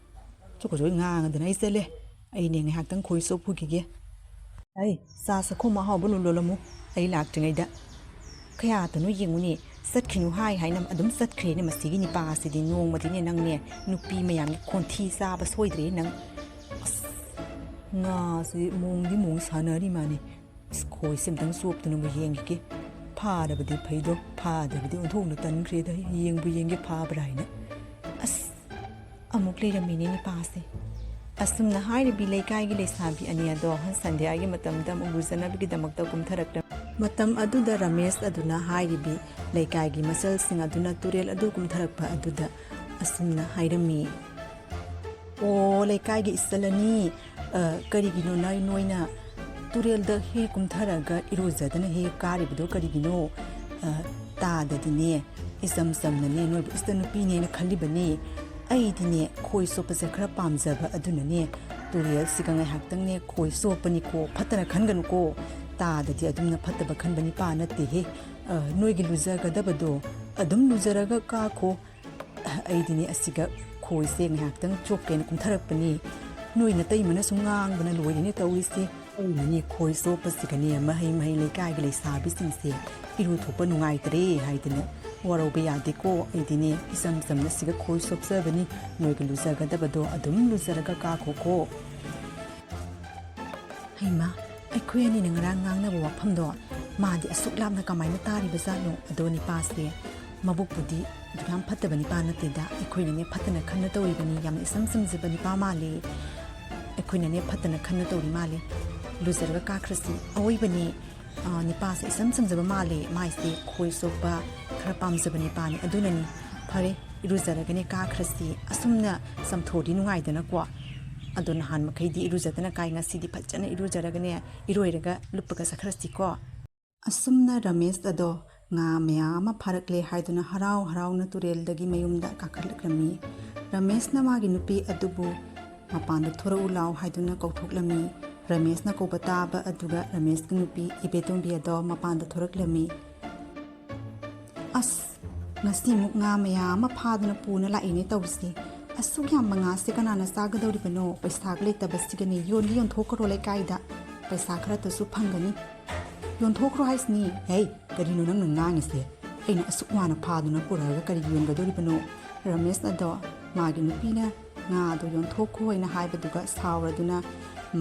ꯆꯨꯀ ꯆꯨꯀ ꯉꯥꯡꯉꯗꯅ ꯑꯩ ꯆꯠꯂꯦ꯫ ꯑꯩꯅꯦ ꯉꯥꯏꯍꯥꯛꯇꯪ ꯈꯣꯏ ꯆꯣꯞꯄꯨꯈꯤꯒꯦ꯫ ꯑꯩ ꯆꯥ ꯆꯥꯛꯈꯨꯝ ꯑꯍꯥꯎꯕ ꯂꯣꯜꯂꯝꯃꯨ, ꯑꯩ ꯂꯥꯛꯇ꯭ꯔꯤꯉꯩꯗ꯫ ꯀꯌꯥꯗꯅꯣ ꯌꯦꯡꯉꯨꯅꯦ, ꯆꯠꯈꯤꯅꯨ ꯍꯥꯏ ꯍꯥꯏꯅ ꯑꯗꯨꯝ ꯆꯠꯈ꯭ꯔꯦꯅꯦ ꯃꯁꯤꯒꯤ ꯅꯤꯄꯥꯁꯤꯗꯤ꯫ ꯅꯣꯡꯃꯗꯤꯅꯦ ꯅꯪꯅꯦ ꯅꯨꯄꯤ ꯃꯌꯥꯝꯒꯤ ꯈꯣꯟꯊꯤ ꯆꯥꯕ ꯁꯣꯏꯗ꯭ꯔꯦ ꯅꯪ꯫ ꯑꯁ, ꯉꯥꯁꯤ ꯃꯣꯡꯗꯤ ꯃꯣꯡ ꯁꯥꯟꯅꯔꯤ ꯃꯥꯅꯤ꯫ ꯑꯁ, ꯈꯣꯏꯁꯦ ꯑꯝꯇꯪ ꯆꯣꯞꯇꯨꯅꯕꯨ ꯌꯦꯡꯈꯤꯒꯦ꯫ ꯐꯥꯔꯕꯗꯤ ꯐꯩꯗꯣ, ꯐꯥꯗꯕꯗꯤ ꯑꯣꯟꯊꯣꯛꯅ ꯇꯟꯈ꯭ꯔꯦꯗ, ꯌꯦꯡꯕꯨ ꯌꯦꯡꯒꯦ ꯐꯥꯕ꯭ꯔꯥ ꯍꯥꯏꯅ꯫ ꯑꯁ, ꯑꯃꯨꯛ ꯂꯩꯔꯝꯃꯤꯅꯦ ꯅꯤꯄꯥꯁꯦ꯫ ꯑꯁꯨꯝꯅ ꯍꯥꯏꯔꯤꯕꯤ ꯂꯩꯀꯥꯏꯒꯤ ꯂꯩꯁꯥꯕꯤ ꯑꯅꯤ ꯑꯗꯣ ꯁꯟꯙ꯭ꯌꯥꯒꯤ ꯃꯇꯝꯗ ꯑꯃꯨꯛ ꯂꯨꯖꯅꯕꯒꯤꯗꯃꯛꯇ ꯀꯨꯝꯊꯔꯛꯂꯝꯃꯤ꯫ ꯃꯇꯝ ꯑꯗꯨꯗ ꯔꯃꯦꯁ ꯑꯗꯨꯅ ꯍꯥꯏꯔꯤꯕꯤ ꯂꯩꯀꯥꯏꯒꯤ ꯃꯆꯜꯁꯤꯡ ꯑꯗꯨꯅ ꯇꯨꯔꯦꯜ ꯑꯗꯨ ꯀꯨꯝꯊꯔꯛꯄ ꯑꯗꯨꯗ ꯑꯁꯨꯝꯅ ꯍꯥꯏꯔꯝꯃꯤ꯫ "ꯑꯣ, ꯂꯩꯀꯥꯏꯒꯤ ꯏꯆꯜ ꯑꯅꯤ, ꯑ, ꯀꯔꯤꯒꯤꯅꯣ ꯅꯣꯏ, ꯅꯣꯏꯅ ꯇꯨꯔꯦꯜꯗ ꯍꯦꯛ ꯀꯨꯝꯊꯔꯒ ꯏꯔꯨꯖꯗꯅ ꯍꯦꯛ ꯀꯥꯔꯤꯕꯗꯣ ꯀꯔꯤꯒꯤꯅꯣ?" ꯑ, ꯇꯥꯗꯗꯤꯅꯦ, ꯏꯆꯝ ꯆꯝꯅꯅꯦ, ꯅꯣꯏꯕꯨ ꯏꯆꯟ ꯅꯨꯄꯤꯅꯦꯅ ꯈꯜꯂꯤꯕꯅꯦ꯫ ꯑꯩꯗꯤꯅꯦ, ꯈꯣꯏ ꯆꯣꯞꯄꯁꯦ ꯈꯔ ꯄꯥꯝꯖꯕ, ꯑꯗꯨꯅꯅꯦ, ꯇꯨꯔꯦꯜꯁꯤꯒ ꯉꯥꯏꯍꯥꯛꯇꯪꯅꯦ ꯈꯣꯏ ꯆꯣꯞꯄꯅꯤꯀꯣ, ꯐꯠꯇꯅ ꯈꯟꯒꯅꯨꯀꯣ꯫ ꯇꯥꯗꯗꯤ ꯑꯗꯨꯝꯅ ꯐꯠꯇꯕ ꯈꯟꯕ ꯅꯤꯄꯥ ꯅꯠꯇꯦꯍꯦ꯫ ꯑ, ꯅꯣꯏꯒꯤ ꯂꯨꯖꯒꯗꯕꯗꯣ ꯑꯗꯨꯝ ꯂꯨꯖꯔꯒ ꯀꯥꯈꯣ꯫ ꯑꯩꯗꯤꯅꯦ ꯑꯁꯤꯒ ꯈꯣꯏꯁꯦ ꯉꯥꯏꯍꯥꯛꯇꯪ ꯆꯣꯞꯀꯦꯅ ꯀꯨꯝꯊꯔꯛꯄꯅꯤ꯫ ꯅꯣꯏ ꯅꯇꯩꯃꯅꯁꯨ ꯉꯥꯡꯕꯅ ꯂꯣꯏꯔꯦꯅꯦ ꯇꯧꯔꯤꯁꯦ꯫ ꯑꯩꯅꯅꯦ ꯈꯣꯏ ꯆꯣꯞꯄꯁꯤꯒꯅꯦ ꯃꯍꯩ ꯃꯍꯩ ꯂꯩꯀꯥꯏꯒꯤ ꯂꯩꯁꯥꯕꯤꯁꯤꯡꯁꯦ ꯏꯔꯨ ꯊꯣꯛꯄ ꯅꯨꯡꯉꯥꯏꯇ꯭ꯔꯦ ꯍꯥꯏꯗꯅ ꯋꯥꯔꯧꯕ ꯌꯥꯗꯦꯀꯣ꯫ ꯑꯩꯗꯤꯅꯦ ꯏꯆꯝ ꯆꯝꯅ ꯁꯤꯒ ꯈꯣꯏ ꯆꯣꯞꯆꯕꯅꯤ꯫ ꯅꯣꯏꯒꯤ ꯂꯨꯖꯒꯗꯕꯗꯣ ꯑꯗꯨꯝ ꯂꯨꯖꯔꯒ ꯀꯥꯈꯣꯀꯣ꯫ ꯍꯩꯃꯥ, ꯑꯩꯈꯣꯏ ꯑꯅꯤꯅ ꯉꯔꯥꯡ ꯉꯥꯡꯅꯕ ꯋꯥꯐꯝꯗꯣ ꯃꯥꯗꯤ ꯑꯁꯨꯛ ꯂꯥꯞꯅ ꯀꯃꯥꯏꯅ ꯇꯥꯔꯤꯕꯖꯥꯠꯅꯣ? ꯑꯗꯣ ꯅꯤꯄꯥꯁꯦ ꯃꯕꯨꯛꯄꯨꯗꯤ ꯑꯗꯨꯛꯌꯥꯝ ꯐꯠꯇꯕ ꯅꯤꯄꯥ ꯅꯠꯇꯦꯗ꯫ ꯑꯩꯈꯣꯏꯅꯅꯦ ꯐꯠꯇꯅ ꯈꯟꯅ ꯇꯧꯔꯤꯕꯅꯤ, ꯌꯥꯝꯅ ꯏꯆꯝ ꯆꯝꯖꯕ ꯅꯤꯄꯥ ꯃꯥꯜꯂꯤ꯫ ꯑꯩꯈꯣꯏꯅꯅꯦ ꯐꯠꯇꯅ ꯈꯟꯅ ꯇꯧꯔꯤ ꯃꯥꯜꯂꯤ꯫ ꯂꯨꯖꯔꯒ ꯀꯥꯈ꯭ꯔꯁꯤ꯫ ꯑꯋꯣꯏꯕꯅꯦ, "ꯑꯥ, ꯅꯤꯄꯥꯁꯦ ꯏꯆꯝ ꯆꯝꯖꯕ ꯃꯥꯜꯂꯦ, ꯃꯥꯏꯁꯦ ꯈꯣꯏ ꯆꯣꯞꯄ ꯈꯔ ꯄꯥꯝꯖꯕ ꯅꯤꯄꯥꯅꯤ, ꯑꯗꯨꯅꯅꯤ꯫ ꯐꯔꯦ, ꯏꯔꯨꯖꯔꯒꯅꯦ ꯀꯥꯈ꯭ꯔꯁꯤ, ꯑꯁꯨꯝꯅ ꯆꯝꯊꯣꯛꯑꯗꯤ ꯅꯨꯡꯉꯥꯏꯗꯅꯀꯣ꯫ ꯑꯗꯣ ꯅꯍꯥꯟ ꯃꯈꯩꯗꯤ ꯏꯔꯨꯖꯗꯅ ꯀꯥꯏ, ꯉꯁꯤꯗꯤ ꯐꯖꯅ ꯏꯔꯨꯖꯔꯒꯅꯦ, ꯏꯔꯣꯏꯔꯒ ꯂꯨꯞꯄꯒ ꯆꯠꯈ꯭ꯔꯁꯤꯀꯣ"꯫ ꯑꯁꯨꯝꯅ ꯔꯃꯦꯁ ꯑꯗꯣ ꯉꯥ ꯃꯌꯥꯝ ꯑꯃ ꯐꯥꯔꯛꯂꯦ ꯍꯥꯏꯗꯨꯅ ꯍꯔꯥꯎ ꯍꯔꯥꯎꯅ ꯇꯨꯔꯦꯜꯗꯒꯤ ꯃꯌꯨꯝꯗ ꯀꯥꯈꯠꯂꯛꯂꯝꯃꯤ꯫ ꯔꯃꯦꯁꯅ ꯃꯥꯒꯤ ꯅꯨꯄꯤ ꯑꯗꯨꯕꯨ ꯃꯄꯥꯟꯗ ꯊꯣꯔꯛꯎ ꯂꯥꯎ ꯍꯥꯏꯗꯨꯅ ꯀꯧꯊꯣꯛꯂꯝꯃꯤ꯫ ꯔꯃꯦꯁꯅ ꯀꯧꯕ ꯇꯥꯕ ꯑꯗꯨꯒ ꯔꯃꯦꯁꯀꯤ ꯅꯨꯄꯤ ꯏꯕꯦꯇꯣꯝꯕꯤ ꯑꯗꯣ ꯃꯄꯥꯟꯗ ꯊꯣꯔꯛꯂꯝꯃꯤ꯫ "ꯑꯁ, ꯉꯁꯤꯃꯨꯛ ꯉꯥ ꯃꯌꯥꯝ ꯑꯃ ꯐꯥꯗꯨꯅ ꯄꯨꯅ ꯂꯥꯛꯏꯅꯦ ꯇꯧꯔꯤꯁꯦ꯫ ꯑꯁꯨꯛ ꯌꯥꯝꯕ ꯉꯥꯁꯦ ꯀꯅꯥꯅ ꯆꯥꯒꯗꯧꯔꯤꯕꯅꯣ? ꯄꯩꯁꯥꯒ ꯂꯩꯇꯕꯁꯤꯒꯅꯦ, ꯌꯣꯟꯗꯤ ꯌꯣꯟꯊꯣꯛꯈ꯭ꯔꯣ ꯂꯩꯀꯥꯏꯗ, ꯄꯩꯁꯥ ꯈꯔꯇꯁꯨ ꯐꯪꯒꯅꯤ"꯫ "ꯌꯣꯟꯊꯣꯛꯈ꯭ꯔꯣ ꯍꯥꯏꯁꯤꯅꯤ"꯫ "ꯍꯩ, ꯀꯔꯤꯅꯣ ꯅꯪꯅ ꯉꯥꯡꯉꯤꯁꯦ? ꯑꯩꯅ ꯑꯁꯨꯛ ꯋꯥꯅ ꯐꯥꯗꯨꯅ ꯄꯨꯔꯛꯑꯒ ꯀꯔꯤꯒꯤ ꯌꯣꯟꯒꯗꯧꯔꯤꯕꯅꯣ?" ꯔꯃꯦꯁ ꯑꯗꯣ ꯃꯥꯒꯤ ꯅꯨꯄꯤꯅ ꯉꯥ ꯑꯗꯣ ꯌꯣꯟꯊꯣꯛꯈꯣ ꯍꯥꯏꯅ ꯍꯥꯏꯕꯗꯨꯒ ꯁꯥꯎꯔꯗꯨꯅ,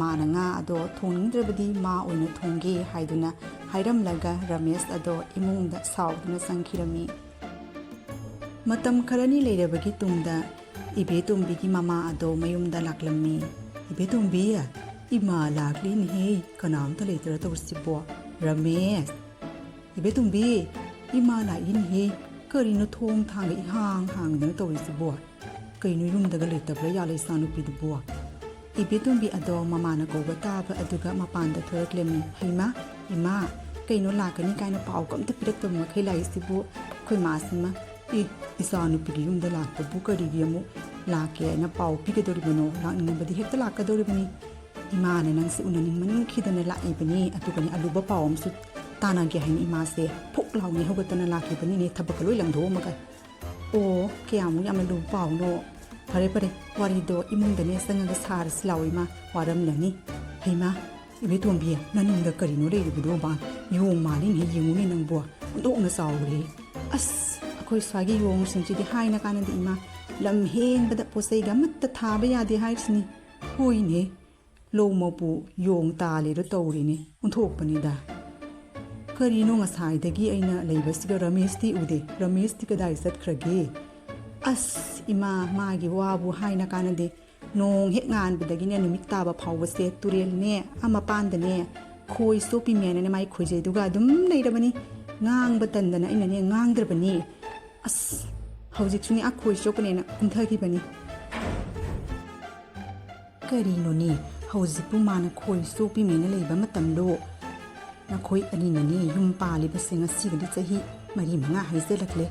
ꯃꯥꯅ ꯉꯥ ꯑꯗꯣ ꯊꯣꯡꯅꯤꯡꯗ꯭ꯔꯕꯗꯤ ꯃꯥ ꯑꯣꯏꯅ ꯊꯣꯡꯒꯦ ꯍꯥꯏꯗꯨꯅ ꯍꯥꯏꯔꯝꯂꯒ ꯔꯃꯦꯁ ꯑꯗꯣ ꯏꯃꯨꯡꯗ ꯁꯥꯎꯗꯨꯅ ꯆꯪꯈꯤꯔꯝꯃꯤ꯫ ꯃꯇꯝ ꯈꯔꯅꯤ ꯂꯩꯔꯕꯒꯤ ꯇꯨꯡꯗ ꯏꯕꯦꯇꯣꯝꯕꯤꯒꯤ ꯃꯃꯥ ꯑꯗꯣ ꯃꯌꯨꯝꯗ ꯂꯥꯛꯂꯝꯃꯤ꯫ "ꯏꯕꯦꯇꯣꯝꯕꯤ, ꯏꯃꯥ ꯂꯥꯛꯂꯤꯅꯦꯍꯦ, ꯀꯅꯥꯝꯇ ꯂꯩꯇ꯭ꯔ ꯇꯧꯔꯤꯁꯤꯕꯣ? ꯔꯃꯦꯁ, ꯏꯕꯦꯇꯣꯝꯕꯤ, ꯏꯃꯥ ꯂꯥꯛꯏꯅꯦꯍꯦ, ꯀꯔꯤꯅꯣ ꯊꯣꯡ ꯊꯥꯡꯒ ꯏꯍꯥꯡ ꯍꯥꯡꯗꯅ ꯇꯧꯔꯤꯁꯤꯕꯣ? ꯀꯩꯅꯣ ꯌꯨꯝꯗꯒ ꯂꯩꯇꯕ꯭ꯔꯥ ꯌꯥꯜꯂꯦ ꯏꯆꯥꯅꯨꯄꯤꯗꯨꯕꯣ?" ꯏꯕꯦꯇꯣꯝꯕꯤ ꯑꯗꯣ ꯃꯃꯥꯅ ꯀꯧꯕ ꯇꯥꯕ ꯑꯗꯨꯒ ꯃꯄꯥꯟꯗ ꯊꯣꯔꯛꯂꯝꯃꯤ꯫ "ꯍꯩꯃꯥ, ꯏꯃꯥ, ꯀꯩꯅꯣ ꯂꯥꯛꯀꯅꯤ ꯀꯥꯏꯅ ꯄꯥꯎꯒ ꯑꯝꯇ ꯄꯤꯔꯛꯇꯕ ꯃꯈꯩ ꯂꯥꯛꯏꯁꯤꯕꯨ?" ꯑꯩꯈꯣꯏ ꯃꯥꯁꯤꯃ, "ꯑꯦ, ꯏꯆꯥꯅꯨꯄꯤꯒꯤ ꯌꯨꯝꯗ ꯂꯥꯛꯄꯕꯨ ꯀꯔꯤꯒꯤ ꯑꯃꯨꯛ ꯂꯥꯛꯀꯦ ꯍꯥꯏꯅ ꯄꯥꯎ ꯄꯤꯒꯗꯧꯔꯤꯕꯅꯣ? ꯂꯥꯛꯅꯤꯡꯉꯕꯗꯤ ꯍꯦꯛꯇ ꯂꯥꯛꯀꯗꯧꯔꯤꯕꯅꯤ꯫ ꯏꯃꯥꯅ ꯅꯪꯁꯦ ꯎꯅꯅꯤꯡꯃꯟꯈꯤꯗꯅ ꯂꯥꯛꯏꯕꯅꯤ, ꯑꯗꯨꯒꯅꯤ ꯑꯂꯨꯕ ꯄꯥꯎ ꯑꯃꯁꯨ ꯇꯥꯟꯅꯒꯦ ꯍꯥꯏꯅ ꯏꯃꯥꯁꯦ ꯐꯨꯛ ꯂꯥꯎꯅ ꯍꯧꯒꯠꯇꯅ ꯂꯥꯛꯈꯤꯕꯅꯤꯅꯦ, ꯊꯕꯛꯀ ꯂꯣꯏ ꯂꯪꯊꯣꯛꯑꯝꯃꯒ"꯫ "ꯑꯣ, ꯀꯌꯥꯃꯨꯛ ꯌꯥꯝꯅ ꯂꯨꯕ ꯄꯥꯎꯅꯣ? ꯐꯔꯦ, ꯐꯔꯦ, ꯋꯥꯔꯤꯗꯣ ꯏꯃꯨꯡꯗꯅꯦ ꯆꯪꯉꯒ ꯁꯥꯔꯁꯤ ꯂꯥꯎ ꯏꯃꯥ, ꯋꯥꯔꯝꯂꯅꯤ"꯫ "ꯍꯩꯃꯥ, ꯏꯕꯦꯇꯣꯝꯕꯤ, ꯅꯅꯤꯡꯗ ꯀꯔꯤꯅꯣ ꯂꯩꯔꯤꯕꯗꯨꯕ? ꯌꯣꯡ ꯃꯥꯜꯂꯤꯅꯦ, ꯌꯦꯡꯉꯨꯅꯦ ꯅꯪꯕꯣ, ꯑꯣꯟꯊꯣꯛꯅ ꯆꯥꯎꯔꯦ"꯫ "ꯑꯁ, ꯑꯩꯈꯣꯏ ꯁ꯭ꯋꯥꯏꯒꯤ ꯌꯣꯡꯁꯤꯡꯁꯤꯗꯤ ꯍꯥꯏꯅ ꯀꯥꯟꯅꯗꯦ ꯏꯃꯥ, ꯂꯝ ꯍꯦꯟꯕꯗ ꯄꯣꯠ ꯆꯩꯒ ꯑꯃꯠꯇ ꯊꯥꯕ ꯌꯥꯗꯦ ꯍꯥꯏꯔꯤꯁꯤꯅꯤ"꯫ "ꯍꯣꯏꯅꯦ, ꯂꯧꯃꯛꯄꯨ ꯌꯣꯡ ꯇꯥꯜꯂꯤꯔ ꯇꯧꯔꯤꯅꯤ, ꯑꯣꯟꯊꯣꯛꯄꯅꯤꯗ"꯫ "ꯀꯔꯤꯅꯣ ꯉꯁꯥꯏꯗꯒꯤ ꯑꯩꯅ ꯂꯩꯕꯁꯤꯒ ꯔꯃꯦꯁꯇꯤ ꯎꯗꯦ? ꯔꯃꯦꯁꯇꯤ ꯀꯗꯥꯏ ꯆꯠꯈ꯭ꯔꯒꯦ?" "ꯑꯁ ꯏꯃꯥ, ꯃꯥꯒꯤ ꯋꯥꯕꯨ ꯍꯥꯏꯅ ꯀꯥꯟꯅꯗꯦ꯫ ꯅꯣꯡ ꯍꯦꯛ ꯉꯥꯟꯕꯗꯒꯤꯅꯦ ꯅꯨꯃꯤꯠ ꯇꯥꯕ ꯐꯥꯎꯕꯁꯦ ꯇꯨꯔꯦꯜꯅꯦ, ꯑꯥ ꯃꯄꯥꯟꯗꯅꯦ, ꯈꯣꯏ ꯆꯣꯞꯄꯤꯃꯦꯅꯅꯦ ꯃꯥꯏ ꯈꯣꯏꯖꯩꯗꯨꯒ ꯑꯗꯨꯝ ꯂꯩꯔꯕꯅꯤ꯫ ꯉꯥꯡꯕ ꯇꯟꯗꯅ ꯑꯩꯅꯅꯦ ꯉꯥꯡꯗ꯭ꯔꯕꯅꯤ꯫ ꯑꯁ, ꯍꯧꯖꯤꯛꯁꯨꯅꯦ ꯑꯥ ꯈꯣꯏ ꯆꯣꯞꯀꯅꯦꯅ ꯀꯨꯝꯊꯈꯤꯕꯅꯤ꯫ ꯀꯔꯤꯅꯣꯅꯦ, ꯍꯧꯖꯤꯛꯄꯨ ꯃꯥꯅ ꯈꯣꯏ ꯆꯣꯞꯄꯤꯃꯦꯅ ꯂꯩꯕ ꯃꯇꯝꯂꯣ? ꯅꯈꯣꯏ ꯑꯅꯤꯅꯅꯦ ꯌꯨꯝ ꯄꯥꯜꯂꯤꯕꯁꯦ ꯉꯁꯤꯒꯗꯤ ꯆꯍꯤ ꯃꯔꯤ ꯃꯉꯥ ꯍꯥꯏꯖꯜꯂꯛꯂꯦ꯫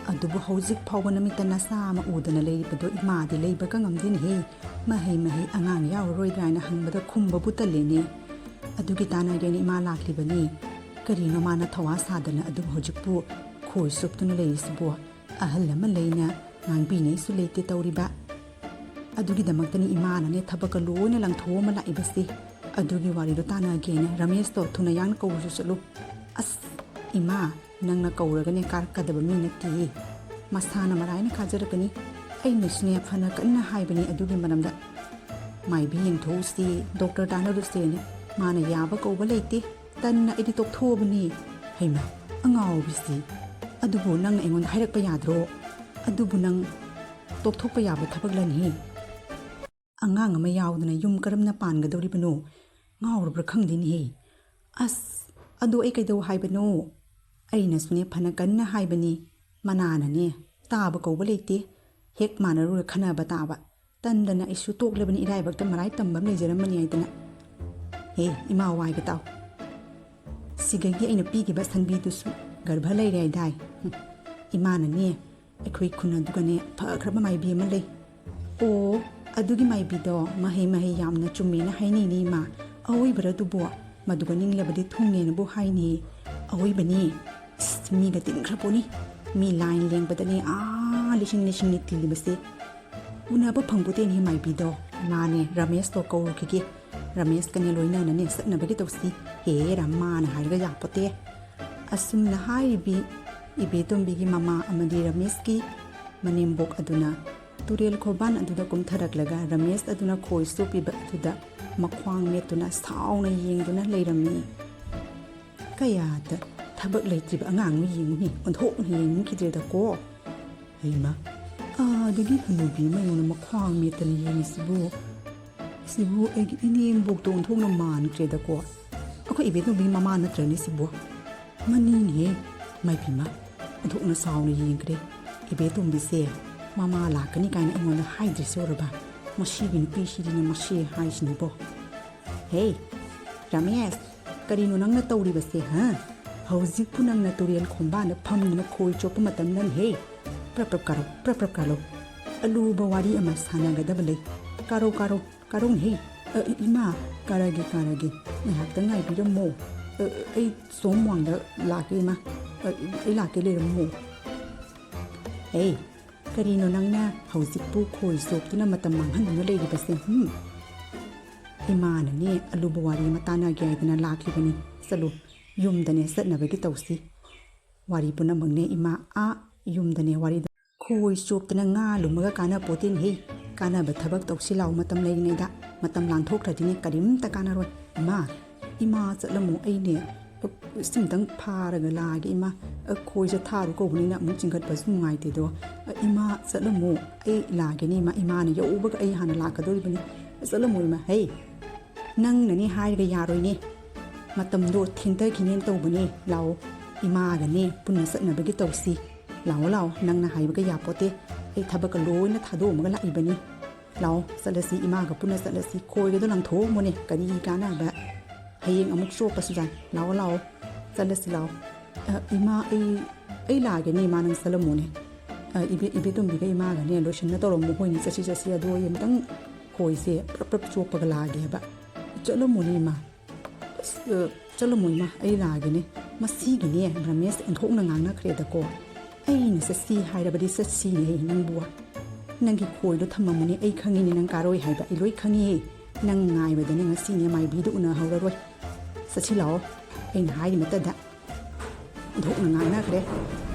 ꯑꯗꯨꯕꯨ ꯍꯧꯖꯤꯛ ꯐꯥꯎꯕ ꯅꯃꯤꯠꯇ ꯅꯆꯥ ꯑꯃ ꯎꯗꯅ ꯂꯩꯔꯤꯕꯗꯣ ꯏꯃꯥꯗꯤ ꯂꯩꯕꯒ ꯉꯝꯗꯦꯅꯦꯍꯦ꯫ ꯃꯍꯩ ꯃꯍꯩ ꯑꯉꯥꯡ ꯌꯥꯎꯔꯔꯣꯏꯗ꯭ꯔꯥ ꯍꯥꯏꯅ ꯍꯪꯕꯗ ꯈꯨꯝꯕꯕꯨ ꯇꯜꯂꯦꯅꯦ꯫ ꯑꯗꯨꯒꯤ ꯇꯥꯟꯅꯒꯦꯅ ꯏꯃꯥ ꯂꯥꯛꯂꯤꯕꯅꯤ꯫ ꯀꯔꯤꯅꯣ ꯃꯥꯅ ꯊꯧꯋꯥ ꯁꯥꯗꯅ ꯑꯗꯨꯕꯨ ꯍꯧꯖꯤꯛꯄꯨ ꯈꯣꯏ ꯆꯣꯞꯇꯨꯅ ꯂꯩꯔꯤꯁꯤꯕꯣ? ꯑꯍꯜ ꯑꯃ ꯂꯩꯅ ꯉꯥꯡꯕꯤꯅꯩꯁꯨ ꯂꯩꯇꯦ ꯇꯧꯔꯤꯕ꯫ ꯑꯗꯨꯒꯤꯗꯃꯛꯇꯅꯤ ꯏꯃꯥꯅꯅꯦ ꯊꯕꯛꯀ ꯂꯣꯏꯅ ꯂꯪꯊꯣꯛꯑꯃ ꯂꯥꯛꯏꯕꯁꯦ꯫ ꯑꯗꯨꯒꯤ ꯋꯥꯔꯤꯗꯣ ꯇꯥꯟꯅꯒꯦꯅ ꯔꯃꯦꯁꯇꯣ ꯊꯨꯅ ꯌꯥꯡꯅ ꯀꯧꯔꯨꯁꯨ ꯆꯠꯂꯨ꯫ ꯑꯁ, ꯏꯃꯥ, ꯅꯪꯅ ꯀꯧꯔꯒꯅꯦ ꯀꯥꯔꯛꯀꯗꯕ ꯃꯤ ꯅꯠꯇꯦꯌꯦ꯫ ꯃꯁꯥꯅ ꯃꯔꯥꯏꯅ ꯀꯥꯖꯔꯛꯀꯅꯤ꯫ ꯑꯩꯅꯁꯨꯅꯦ ꯐꯅ ꯀꯟꯅ ꯍꯥꯏꯕꯅꯤ ꯑꯗꯨꯒꯤ ꯃꯔꯝꯗ꯫ ꯃꯥꯏꯕꯤ ꯌꯦꯡꯊꯣꯛꯎꯁꯤ, ꯗꯣꯛꯇꯔ ꯇꯥꯟꯅꯔꯨꯁꯦꯅ ꯃꯥꯅ ꯌꯥꯕ ꯀꯧꯕ ꯂꯩꯇꯦ꯫ ꯇꯟꯅ ꯑꯩꯗꯤ ꯇꯣꯛꯊꯣꯛꯑꯕꯅꯤ꯫ ꯍꯩꯃꯥ, ꯑꯉꯥꯎꯕꯤꯁꯤ꯫ ꯑꯗꯨꯕꯨ ꯅꯪꯅ ꯑꯩꯉꯣꯟꯗ ꯍꯥꯏꯔꯛꯄ ꯌꯥꯗ꯭ꯔꯣ? ꯑꯗꯨꯕꯨ ꯅꯪ ꯇꯣꯛꯊꯣꯛꯄ ꯌꯥꯕ ꯊꯕꯛꯂꯅꯤ? ꯑꯉꯥꯡ ꯑꯃ ꯌꯥꯎꯗꯅ ꯌꯨꯝ ꯀꯔꯝꯅ ꯄꯥꯟꯒꯗꯧꯔꯤꯕꯅꯣ? ꯉꯥꯎꯔꯕ꯭ꯔꯥ ꯈꯪꯗꯦꯅꯦꯍꯦ꯫ ꯑꯁ, ꯑꯗꯨ ꯑꯩ ꯀꯩꯗꯧ ꯍꯥꯏꯕꯅꯣ? ꯑꯩꯅꯁꯨꯅꯦ ꯐꯅ ꯀꯟꯅ ꯍꯥꯏꯕꯅꯤ꯫ ꯃꯅꯥꯅꯅꯦ ꯇꯥꯕ ꯀꯧꯕ ꯂꯩꯇꯦ꯫ ꯍꯦꯛ ꯃꯥꯟꯅꯔꯨꯔ ꯈꯟꯅꯕ ꯇꯥꯕ꯫ ꯇꯟꯗꯅ ꯑꯩꯁꯨ ꯇꯣꯛꯂꯕꯅꯤ, ꯏꯔꯥꯏꯕꯛꯇ ꯃꯔꯥꯏ ꯇꯝꯕ ꯑꯃ ꯂꯩꯖꯔꯝꯕꯅꯤ ꯍꯥꯏꯗꯅ꯫ ꯍꯦ, ꯏꯃꯥ ꯋꯥꯏꯒ ꯇꯥꯎ꯫ ꯁꯤꯒꯒꯤ ꯑꯩꯅ ꯄꯤꯈꯤꯕ ꯁꯟꯕꯤꯗꯨꯁꯨ ꯒꯔꯚ ꯂꯩꯔꯦ ꯍꯥꯏꯗꯥꯏ? ꯍꯨꯝ, ꯏꯃꯥꯅꯅꯦ ꯑꯩꯈꯣꯏ ꯈꯨꯟ ꯑꯗꯨꯒꯅꯦ ꯐꯈ꯭ꯔꯕ ꯃꯥꯏꯕꯤ ꯑꯃ ꯂꯩ꯫ ꯑꯣ, ꯑꯗꯨꯒꯤ ꯃꯥꯏꯕꯤꯗꯣ ꯃꯍꯩ ꯃꯍꯩ ꯌꯥꯝꯅ ꯆꯨꯝꯃꯦꯅ ꯍꯥꯏꯅꯩꯅꯦ ꯏꯃꯥ꯫ ꯑꯋꯣꯏꯕꯔ ꯑꯗꯨꯕꯣ? ꯃꯗꯨꯒ ꯅꯤꯡꯂꯕꯗꯤ ꯊꯨꯡꯉꯦꯅꯕꯨ ꯍꯥꯏꯅꯦ꯫ ꯑꯋꯣꯏꯕꯅꯤ꯫ ꯑꯁ, ꯃꯤꯒ ꯇꯤꯟꯈ꯭ꯔ ꯄꯣꯠꯅꯤ꯫ ꯃꯤ ꯂꯥꯏꯟ ꯂꯦꯡꯕꯗꯅꯦ ꯑꯥ ꯂꯤꯁꯤꯡ ꯂꯤꯁꯤꯡꯅꯤ ꯇꯤꯜꯂꯤꯕꯁꯦ꯫ ꯎꯅꯕ ꯐꯪꯄꯣꯠꯇꯦꯅꯦ ꯃꯥꯏꯕꯤꯗꯣ꯫ ꯃꯥꯅꯦ, ꯔꯃꯦꯁꯇꯣ ꯀꯧꯔꯨꯈꯤꯒꯦ꯫ ꯔꯃꯦꯁꯀꯅꯦ ꯂꯣꯏꯅꯅꯅꯦ ꯆꯠꯅꯕꯒꯤ ꯇꯧꯁꯤ꯫ ꯍꯦ ꯔꯃꯥꯅ ꯍꯥꯏꯔꯒ ꯌꯥꯄꯣꯠꯇꯦ꯫ ꯑꯁꯨꯝꯅ ꯍꯥꯏꯔꯤꯕꯤ ꯏꯕꯦꯇꯣꯝꯕꯤꯒꯤ ꯃꯃꯥ ꯑꯃꯗꯤ ꯔꯃꯦꯁꯀꯤ ꯃꯅꯦꯝꯕꯣꯛ ꯑꯗꯨꯅ ꯇꯨꯔꯦꯜ ꯈꯣꯡꯕꯥꯟ ꯑꯗꯨꯗ ꯀꯨꯝꯊꯔꯛꯂꯒ ꯔꯃꯦꯁ ꯑꯗꯨꯅ ꯈꯣꯏ ꯆꯣꯞꯄꯤꯕ ꯑꯗꯨꯗ ꯃꯈ꯭ꯋꯥꯡ ꯃꯦꯠꯇꯨꯅ ꯁꯥꯎꯅ ꯌꯦꯡꯗꯨꯅ ꯂꯩꯔꯝꯃꯤ꯫ ꯀꯌꯥꯗ ꯊꯕꯛ ꯂꯩꯇ꯭ꯔꯤꯕ ꯑꯉꯥꯡꯅꯣ ꯌꯦꯡꯉꯨꯅꯦ, ꯑꯣꯟꯊꯣꯛꯅ ꯌꯦꯡꯅꯤꯡꯈꯤꯗ꯭ꯔꯦꯗꯀꯣ꯫ ꯍꯩꯃꯥ, ꯑꯥꯗꯒꯤ ꯍꯅꯨꯕꯤ ꯑꯃ ꯑꯩꯉꯣꯟꯗ ꯃꯈ꯭ꯋꯥꯡ ꯃꯦꯠꯇꯅ ꯌꯦꯡꯉꯤꯁꯤꯕꯨ? ꯁꯤꯕꯨ ꯑꯩꯒꯤ ꯏꯅꯦꯝꯕꯣꯛꯇꯣ ꯑꯣꯟꯊꯣꯛꯅ ꯃꯥꯟꯈ꯭ꯔꯦꯗꯀꯣ꯫ ꯑꯩꯈꯣꯏ ꯏꯕꯦꯇꯣꯝꯕꯤꯒꯤ ꯃꯃꯥ ꯅꯠꯇ꯭ꯔꯅꯦ ꯁꯤꯕꯨ? ꯃꯅꯤꯅꯦꯍꯦ꯫ ꯃꯥꯏ ꯄꯦꯝꯃ, ꯑꯣꯟꯊꯣꯛꯅ ꯁꯥꯎꯅ ꯌꯦꯡꯈ꯭ꯔꯦ꯫ ꯏꯕꯦꯇꯣꯝꯕꯤꯁꯦ ꯃꯃꯥ ꯂꯥꯛꯀꯅꯤ ꯀꯥꯏꯅ ꯑꯩꯉꯣꯟꯗ ꯍꯥꯏꯗ꯭ꯔꯤꯁꯦ ꯎꯔꯕ? ꯃꯁꯤꯒꯤ ꯅꯨꯄꯤꯁꯤꯗꯤꯅꯦ ꯃꯁꯤ ꯍꯥꯏꯁꯤꯅꯤꯕꯣ꯫ ꯍꯦ, ꯔꯃꯦꯁ, ꯀꯔꯤꯅꯣ ꯅꯪꯅ ꯇꯧꯔꯤꯕꯁꯦ, ꯍꯥ? ꯍꯧꯖꯤꯛꯄꯨ ꯅꯪꯅ ꯇꯨꯔꯦꯜ ꯈꯣꯡꯕꯥꯟꯗ ꯐꯝꯗꯨꯅ ꯈꯣꯏ ꯆꯣꯞꯄ ꯃꯇꯝ ꯅꯠꯇꯦꯍꯦ꯫ ꯄ꯭ꯔꯞ ꯄ꯭ꯔꯞ ꯀꯥꯔꯣ, ꯄ꯭ꯔꯞ ꯄ꯭ꯔꯞ ꯀꯥꯔꯣ꯫ ꯑꯂꯨꯕ ꯋꯥꯔꯤ ꯑꯃ ꯁꯥꯟꯅꯒꯗꯕ ꯂꯩ꯫ ꯀꯥꯔꯣ, ꯀꯥꯔꯣ, ꯀꯥꯔꯣꯅꯦꯍꯦ꯫ ꯑ, ꯏꯃꯥ, ꯀꯥꯔꯒꯦ, ꯀꯥꯔꯒꯦ꯫ ꯉꯥꯏꯍꯥꯛꯇꯪ ꯉꯥꯏꯕꯤꯔꯝꯃꯣ꯫ ꯑ, ꯑꯩ ꯁꯣꯝ ꯋꯥꯡꯗ ꯂꯥꯛꯀꯦ, ꯏꯃꯥ꯫ ꯑ, ꯑꯩ ꯂꯥꯛꯀꯦ, ꯂꯩꯔꯝꯃꯣ꯫ ꯍꯦ, ꯀꯔꯤꯅꯣ ꯅꯪꯅ ꯍꯧꯖꯤꯛꯄꯨ ꯈꯣꯏ ꯆꯣꯞꯇꯨꯅ ꯃꯇꯝ ꯃꯥꯡꯍꯟꯗꯨꯅ ꯂꯩꯔꯤꯕꯁꯦ? ꯍꯨꯝ? ꯏꯃꯥꯅꯅꯦ ꯑꯂꯨꯕ ꯋꯥꯔꯤ ꯑꯃ ꯇꯥꯟꯅꯒꯦ ꯍꯥꯏꯗꯅ ꯂꯥꯛꯈꯤꯕꯅꯤ꯫ ꯆꯠꯂꯨ, ꯌꯨꯝꯗꯅꯦ ꯆꯠꯅꯕꯒꯤ ꯇꯧꯁꯤ꯫ ꯋꯥꯔꯤ ꯄꯨꯝꯅꯃꯛꯅꯦ ꯏꯃꯥ, ꯑꯥ ꯌꯨꯝꯗꯅꯦ ꯋꯥꯔꯤꯗ꯫ ꯈꯣꯏ ꯆꯣꯞꯇꯅ ꯉꯥ ꯂꯨꯝꯃꯒ ꯀꯥꯟꯅ ꯄꯣꯠꯇꯦꯅꯦꯍꯦ꯫ ꯀꯥꯟꯅꯕ ꯊꯕꯛ ꯇꯧꯁꯤ ꯂꯥꯎ, ꯃꯇꯝ ꯂꯩꯔꯤꯉꯩꯗ꯫ ꯃꯇꯝ ꯂꯥꯡꯊꯣꯛꯈ꯭ꯔꯗꯤꯅꯦ ꯀꯔꯤꯝꯇ ꯀꯥꯟꯅꯔꯣꯏ꯫ ꯏꯃꯥ, ꯏꯃꯥ ꯆꯠꯂꯝꯃꯣ, ꯑꯩꯅꯦ ꯁꯤꯝꯇꯪ ꯐꯥꯔꯒ ꯂꯥꯛꯑꯒꯦ ꯏꯃꯥ꯫ ꯑ, ꯈꯣꯏꯁꯦ ꯊꯥꯔꯨ ꯀꯧꯕꯅꯤꯅ ꯑꯃꯨꯛ ꯆꯤꯡꯈꯠꯄꯁꯨ ꯅꯨꯡꯉꯥꯏꯇꯦꯗꯣ꯫ ꯑ, ꯏꯃꯥ ꯆꯠꯂꯝꯃꯣ, ꯑꯩ ꯂꯥꯛꯑꯒꯦꯅꯦ ꯏꯃꯥ꯫ ꯏꯃꯥꯅ ꯌꯧꯕꯒ ꯑꯩ ꯍꯥꯟꯅ ꯂꯥꯛꯀꯗꯧꯔꯤꯕꯅꯤ꯫ ꯆꯠꯂꯝꯃꯣ ꯏꯃꯥ꯫ ꯍꯦ, ꯅꯪꯅꯅꯦ ꯍꯥꯏꯔꯒ ꯌꯥꯔꯣꯏꯅꯦ꯫ ꯃꯇꯝꯗꯣ ꯊꯦꯡꯊꯈꯤꯅꯦꯅ ꯇꯧꯕꯅꯦ꯫ ꯂꯥꯛꯑꯣ, ꯏꯃꯥꯒꯅꯦ ꯄꯨꯟꯅ ꯆꯠꯅꯕꯒꯤ ꯇꯧꯁꯤ꯫ ꯂꯥꯛꯑꯣ, ꯂꯥꯛꯑꯣ, ꯅꯪꯅ ꯍꯥꯏꯕꯒ ꯌꯥꯄꯣꯠꯇꯦ꯫ ꯑꯩ ꯊꯕꯛꯀ ꯂꯣꯏꯅ ꯊꯥꯗꯣꯛꯑꯝꯃꯒ ꯂꯥꯛꯏꯕꯅꯤ꯫ ꯂꯥꯛꯑꯣ, ꯆꯠꯂꯁꯤ, ꯏꯃꯥꯒ ꯄꯨꯟꯅ ꯆꯠꯂꯁꯤ꯫ ꯈꯣꯏꯒꯗꯣ ꯂꯪꯊꯣꯛꯑꯝꯃꯣꯅꯦ, ꯀꯔꯤ ꯀꯥꯟꯅꯕ? ꯍꯌꯦꯡ ꯑꯃꯨꯛ ꯆꯣꯞꯄꯁꯨ ꯌꯥꯏ꯫ ꯂꯥꯛꯑꯣ, ꯂꯥꯛꯑꯣ, ꯆꯠꯂꯁꯤ ꯂꯥꯛꯑꯣ꯫ ꯑ, ꯏꯃꯥ, ꯑꯩ, ꯑꯩ ꯂꯥꯛꯑꯒꯦꯅꯦ ꯏꯃꯥ, ꯅꯪ ꯆꯠꯂꯝꯃꯣꯅꯦ꯫ ꯑ, ꯏꯕꯦ-, ꯏꯕꯦꯇꯣꯝꯕꯤꯒ ꯏꯃꯥꯒꯅꯦ ꯂꯣꯏꯁꯤꯟꯅ ꯇꯧꯔꯝꯃꯣ, ꯍꯣꯏꯅꯦ, ꯆꯠꯁꯤ, ꯆꯠꯁꯤ, ꯑꯗꯣ ꯑꯩ ꯑꯝꯇꯪ ꯈꯣꯏꯁꯦ ꯄ꯭ꯔꯞ ꯄ꯭ꯔꯞ ꯆꯣꯞꯄꯒ ꯂꯥꯛꯑꯒꯦ ꯍꯥꯏꯕ꯫ ꯆꯠꯂꯝꯃꯣꯅꯦ ꯏꯃꯥ꯫ ꯑꯁ, ꯑ, ꯆꯠꯂꯝꯃꯣ ꯏꯃꯥ, ꯑꯩ ꯂꯥꯛꯑꯒꯦꯅꯦ꯫ ꯃꯁꯤꯒꯤꯅꯦ ꯔꯃꯦꯁ ꯑꯣꯟꯊꯣꯛꯅ ꯉꯥꯡꯅꯈ꯭ꯔꯦꯗꯀꯣ꯫ ꯑꯩꯅ ꯆꯠꯁꯤ ꯍꯥꯏꯔꯕꯗꯤ ꯆꯠꯁꯤꯅꯦꯍꯦ ꯅꯪꯕꯨ꯫ ꯅꯪꯒꯤ ꯈꯣꯏꯗꯣ ꯊꯝꯃꯝꯃꯨꯅꯦ, ꯑꯩ ꯈꯪꯉꯤꯅꯦ ꯅꯪ ꯀꯥꯔꯣꯏ ꯍꯥꯏꯕ, ꯑꯩ ꯂꯣꯏ ꯈꯪꯉꯤꯍꯦ꯫ ꯅꯪ ꯉꯥꯏꯕꯗꯅꯦ ꯉꯁꯤꯅꯦ ꯃꯥꯏꯕꯤꯗ ꯎꯅꯍꯧꯔꯔꯣꯏ꯫ ꯆꯠꯁꯤ ꯂꯥꯛꯑꯣ, ꯑꯩꯅ ꯍꯥꯏꯔꯤꯃꯇꯗ꯫ ꯑꯣꯟꯊꯣꯛꯅ ꯉꯥꯡꯅꯈ꯭ꯔꯦ꯫